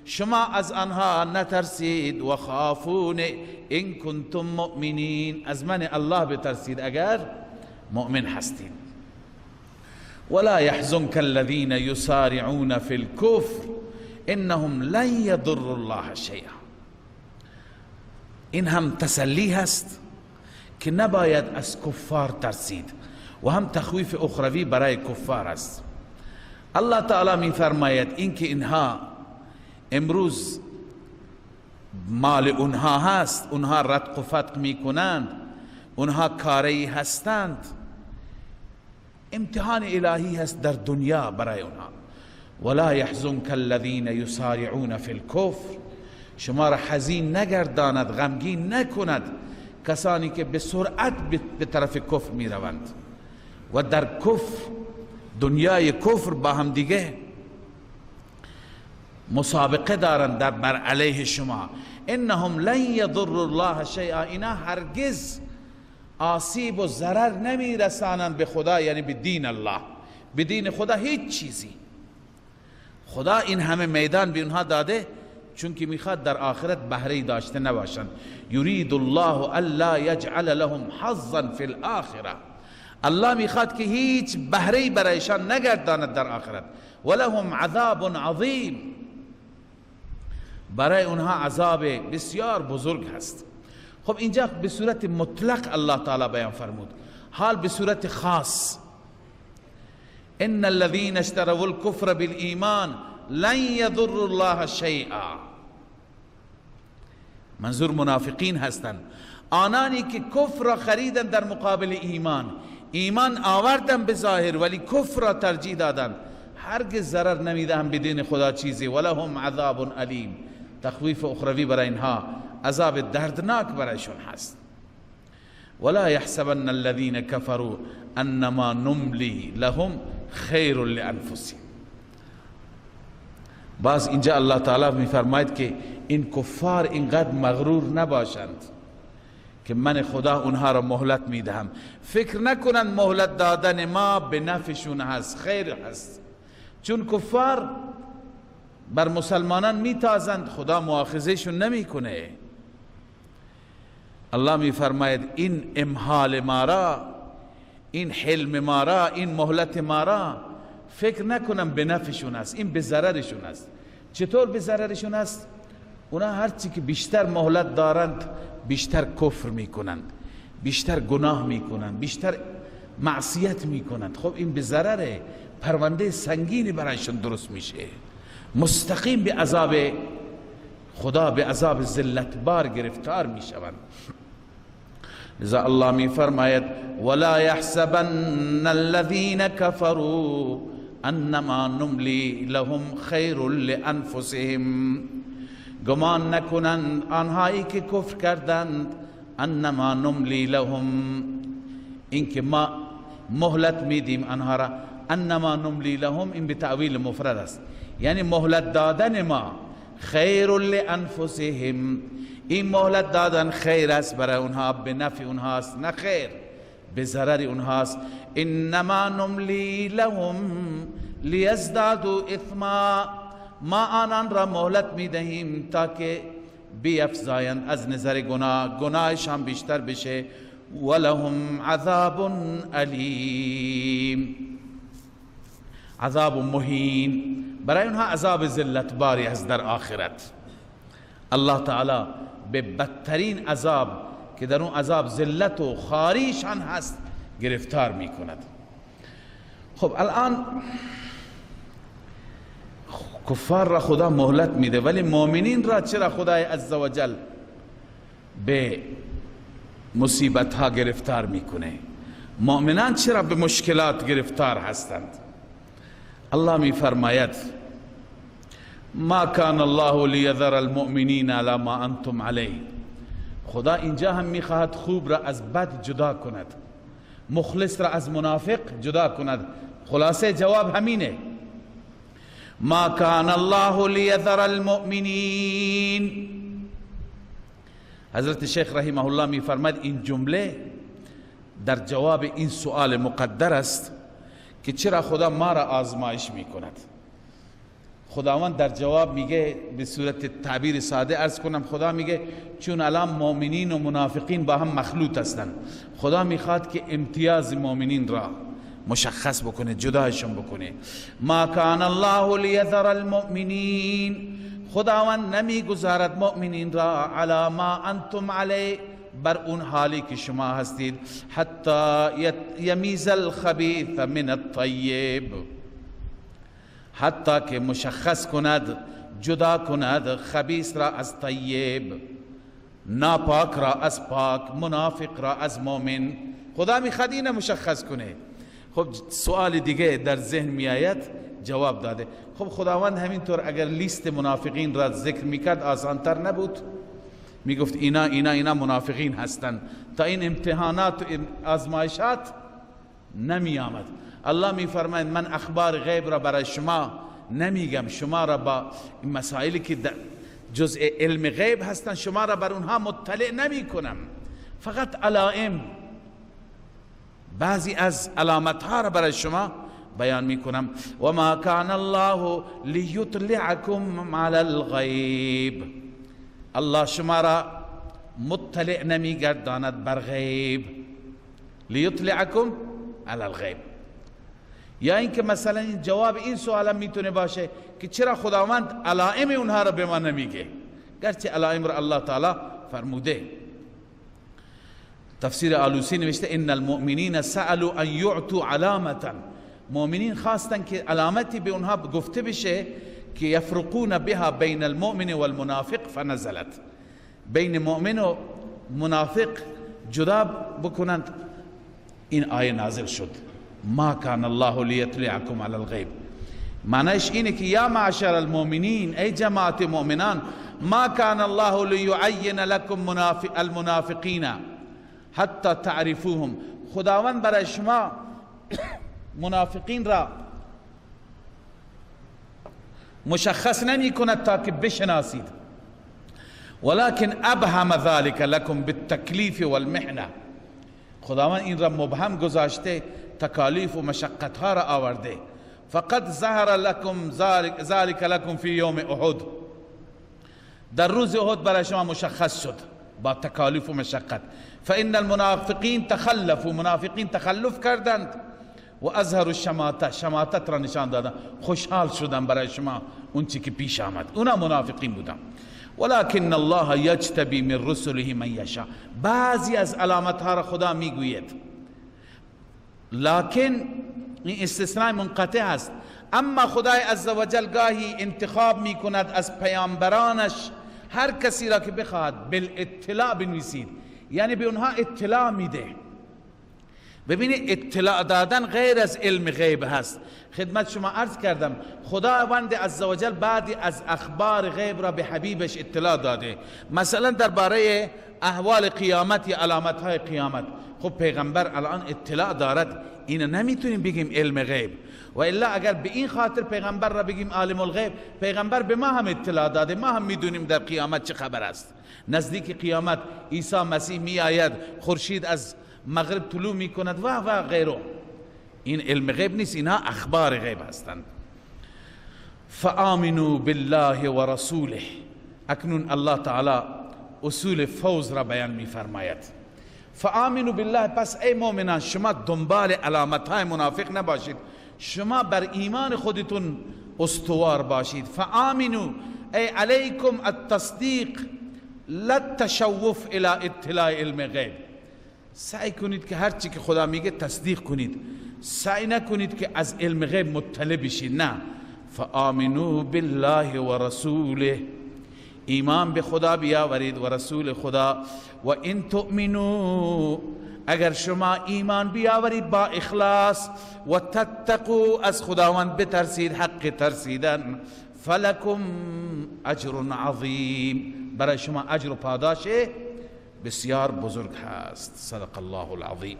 شما از آنها نترسید. و خافون ان کنتم مؤمنین، از من الله بترسید اگر مؤمن هستید. ولا يحزنك الذين يسارعون في الكفر انهم لن يضروا الله شيئا. این هم تسلی هست که نباید از کفار ترسید و هم تخویف اخروی برای کفار است. الله تعالی می فرماید اینکه اینها امروز مال اونها هست، اونها رتق و فتق می کنند، اونها کاری هستند، امتحان الهی هست در دنیا برای اونها. ولا يحزنك الذين يسارعون في الكفر، شما را حزین نگرداند، غمگین نکند کسانی که به سرعت به طرف کفر می روند و در کفر، دنیای کفر با هم دیگه مسابقه دارند در بر علیه شما. انهم لن یضروا الله شیئا، اینا هرگز آسیب و ضرر نمی رسانند به خدا، یعنی به دین الله، به دین خدا هیچ چیزی. خدا این همه میدان به اونها داده چون که میخواد در آخرت بهره داشته نباشند. یرید الله الا یجعل لهم حظا فی الاخره، الله میخواد که هیچ بهره برایشان نگرداند در آخرت. ولهم عذاب عظیم، برای اونها عذاب بسیار بزرگ هست. خب اینجا به صورت مطلق الله تعالی بیان فرمود، حال به صورت خاص ان الذين اشتروا الكفر بالایمان لن يضروا الله شیئا، منظور منافقین هستند، آنانی که کفر را خریدن در مقابل ایمان، ایمان آوردن به ظاهر ولی کفر را ترجیح دادن، هرگز ضرر نمیدهند به دین خدا چیزی. ولهم عذاب علیم، تخویف اخروی برای اینها، عذاب دردناک برایشون هست. ولا يحسبن الذين كفروا انما نملی لهم خیر لانفسهم. باز اینجا الله تعالی میفرماید که این کفار اینقدر مغرور نباشند که من خدا اونها را مهلت میدهم، فکر نکنند مهلت دادن ما به نفعشون هست، خیر هست. چون کفار بر مسلمانان میتازند، خدا مؤاخذهشون نمیکنه. الله میفرماید این امهال ما را، این حلم ما را، این مهلت ما را فکر نکنم به نفعشون است، این به ضررشون است. چطور به ضررشون است؟ اونا هرچی که بیشتر مهلت دارند بیشتر کفر میکنند، بیشتر گناه میکنند، بیشتر معصیت میکنند. خب این به ضرره، پرونده سنگینی برایشون درست میشه، مستقیم به عذاب خدا، به عذاب ذلت بار گرفتار میشوند. لذا الله می فرماید ولا يحسبن الذين كفروا انما نملی لهم خیر لانفسهم، گمان نکنند آنهایی که کفر کردند انما نملی لهم، اینکه ما مهلت میدیم آنها را، انما نملی لهم این به تأویل مفرد است، یعنی مهلت دادن ما خیر لانفسهم، این مهلت دادن خیر است برای اونها، به نفع اونهاست، نه خیر به ضرر اونهاست. انما نملی لهم لیزدادوا اثما، ما آنان را مهلت میدهیم تا که بیفزایند از نظر گناه، گناهشان بیشتر بشه. ولهم عذاب علیم. عذاب مهین، برای اونها عذاب ذلت باری است در آخرت. الله تعالی به بدترین عذاب که در اون عذاب ذلت و خاریشان هست گرفتار میکند. خب الان کفار را خدا مهلت میده، ولی مؤمنین را چرا خدای عزوجل به مصیبت ها گرفتار میکنه؟ مؤمنان چرا به مشکلات گرفتار هستند؟ الله میفرماید ما کان الله لیذر المؤمنین علی ما انتم علیه. خدا اینجا هم میخواهد خوب را از بد جدا کند، مخلص را از منافق جدا کند. خلاصه جواب همینه، ما کان الله لیذر المؤمنین. حضرت شیخ رحمه الله میفرماد این جمله در جواب این سؤال مقدر است که چرا خدا ما را آزمایش میکند. خداوند در جواب میگه، به صورت تعبیر ساده عرض کنم، خدا میگه چون الان مؤمنین و منافقین با هم مخلوط هستند، خدا میخواد که امتیاز مؤمنین را مشخص بکنه، جدایشون بکنه. ما کان الله لیذر المؤمنین، خداوند نمیگذارد مؤمنین را علی ما انتم علیه، بر اون حالی که شما هستید، حتی یمیز الخبیث من الطیب، حتی که مشخص کند، جدا کند خبیث را از طیب، ناپاک را از پاک، منافق را از مؤمن. خدا میخواد اینو مشخص کنه. خب سوال دیگه در ذهن میآید، جواب داده. خب خداوند همینطور اگر لیست منافقین را ذکر میکرد آسانتر نبود؟ میگفت اینا اینا اینا منافقین هستند، تا این امتحانات و آزمایشات نمی آمد. الله میفرماید من اخبار غیب را برای شما نمیگم، شما را با این مسائلی که جزء علم غیب هستند شما را بر اونها مطلع نمی کنم، فقط علائم، بعضی از علامت ها را برای شما بیان میکنم. و ما کان الله لیطلعکم علی الغیب، الله شما را مطلع نمیگرداند بر غیب. لیطلعکم علی الغیب، یا اینکه مثلا این جواب این سوال میتونه باشه که چرا خداوند علائم اونها را به ما نمیگه، گرچه علائم را الله تعالی فرموده. تفسیر آلوسی نوشته ان المؤمنین سألوا ان یعطوا علامتا، مؤمنین خواستن که علامتی به اونها گفته بشه که یفرقون بها بین المؤمن والمنافق فنزلت، بین مؤمن و منافق جدا بکنند. این آیه نازل شد، ما کان الله لیطلعکم علی الغیب. معنیش اینه که یا معشر المؤمنین، ای جماعت مؤمنان، ما کان الله لیعین لکم المنافقین حتی تعرفوهم، خداوند برای شما منافقین را مشخص نمی کند تا که بشناسید، ولكن ابهم ذلك لكم بالتکلیف والمحنه، خداوند این را مبهم گذاشته، تکالیف و مشقت ها را آورده. فقد ظهر لكم ذلك لكم فی یوم احد، در روز احد برای شما مشخص شد با تکالیف و مشقت. فان المنافقین تخلفوا، منافقین تخلف کردند، و اظهروا الشماته، شماتت را نشان دادند، خوشحال شدن برای شما اون چی که پیش آمد، اونا منافقین بودن. ولكن الله یجتبی من رسله من یشاء، بعضی از علامت ها را خدا میگوید، لکن این استثناء منقطع است. اما خدای عزوجل گاهی انتخاب میکند از پیامبرانش هر کسی را که بخواهد، بالاطلاع بنویسید، یعنی به اونها اطلاع میده. ببینید اطلاع دادن غیر از علم غیب هست. خدمت شما عرض کردم خداوند عزوجل بعدی از اخبار غیب را به حبیبش اطلاع داده، مثلا درباره احوال قیامت یا علامت های قیامت. خب پیغمبر الان اطلاع دارد، اینو نمیتونیم بگیم علم غیب، و الا اگر به این خاطر پیغمبر را بگیم عالم الغیب، پیغمبر به ما هم اطلاع داده، ما هم میدونیم در قیامت چه خبر است. نزدیک قیامت عیسی مسیح میآید، خورشید از مغرب طلوع میکند و غیره. این علم غیب نیست، اینها اخبار غیب هستند. فآمنوا بالله و رسوله، اکنون الله تعالی اصول فوز را بیان میفرماید. فآمنوا بالله، پس ای مؤمنان شما دنبال علامت های منافق نباشید، شما بر ایمان خودتون استوار باشید. فآمنوا ای علیکم التصدیق لا التشوف الى اطلاع علم غیب. سعی کنید که هرچی که خدا میگه تصدیق کنید، سعی نکنید که از علم غیب مطلع بشید، نه. فآمنوا بالله و رسوله، ایمان به خدا بیاورید و رسول خدا. و ان تؤمنوا، اگر شما ایمان بیاورید با اخلاص، و تتقوا، از خداوند بترسید حق ترسیدن، فلکم اجر عظیم، برای شما اجر و پاداش بسیار بزرگ هست. صدق الله العظیم.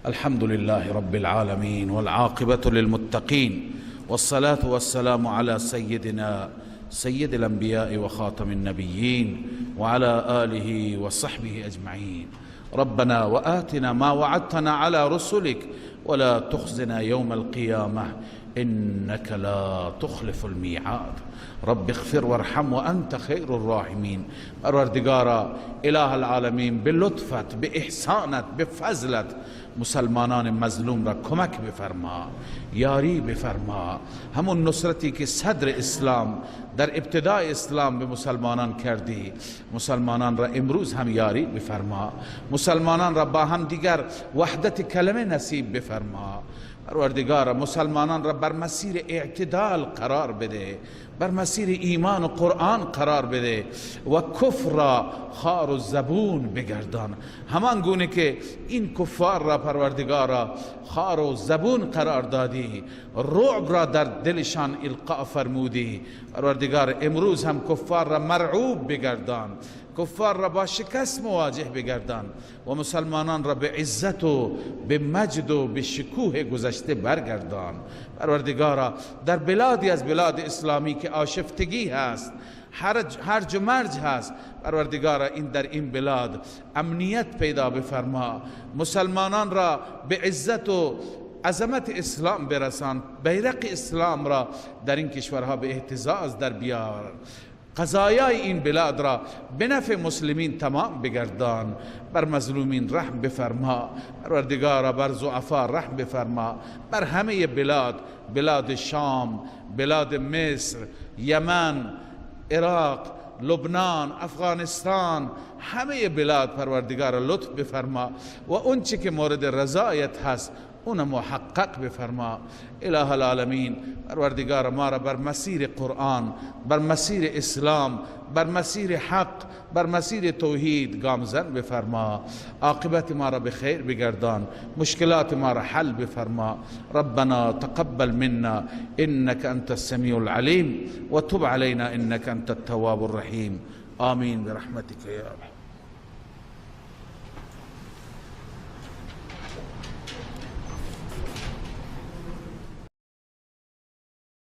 الحمد لله رب العالمین والعاقبة للمتقین والصلاة والسلام على سيدنا سيد الأنبياء وخاتم النبيين وعلى آله وصحبه أجمعين. ربنا وآتنا ما وعدتنا على رسلك ولا تخزنا يوم القيامة إنك لا تخلف الميعاد. رب اغفر وارحم وأنت خير الراحمين. پروردگارا اله العالمین، به لطفت، به احسانت، به فضلت مسلمانان مظلوم را کمک بفرما، یاری بفرما. همون نصرتی که صدر اسلام در ابتدای اسلام به مسلمانان کردی، مسلمانان را امروز هم یاری بفرما. مسلمانان را با هم دیگر وحدت کلمه نصیب بفرما. پروردگارا مسلمانان را بر مسیر اعتدال قرار بده، بر مسیر ایمان و قرآن قرار بده و کفر را خار و زبون بگردان، همان گونه که این کفار را پروردگارا خار و زبون قرار دادی، رعب را در دلشان القاء فرمودی. پروردگار امروز هم کفار را مرعوب بگردان، کفار را با شکست مواجه بگردان و مسلمانان را به عزت و به مجد و به شکوه گذشته برگردان. پروردگارا در بلادی از بلاد اسلامی که آشفتگی هست، هرج و مرج هست، پروردگارا این در این بلاد امنیت پیدا بفرما، مسلمانان را به عزت و عظمت اسلام برسان، بیرق اسلام را در این کشورها به اهتزاز در بیار، قضایای این بلاد را به نفع مسلمین تمام بگردان، بر مظلومین رحم بفرما، پروردگارا بر ضعفا رحم بفرما، بر همه بلاد، بلاد شام، بلاد مصر، یمن، عراق، لبنان، افغانستان، همه بلاد پروردگارا لطف بفرما و اون چی که مورد رضایت هست اون محقق بفرما. اله العالمین پروردگار ما را بر مسیر قرآن، بر مسیر اسلام، بر مسیر حق، بر مسیر توحید گامزن بفرما، عاقبت ما را به خیر بگردان، مشکلات ما را حل بفرما. ربنا تقبل منا انك انت السمیع العلیم وتب علينا انك انت التواب الرحیم. آمین برحمتك یا رب.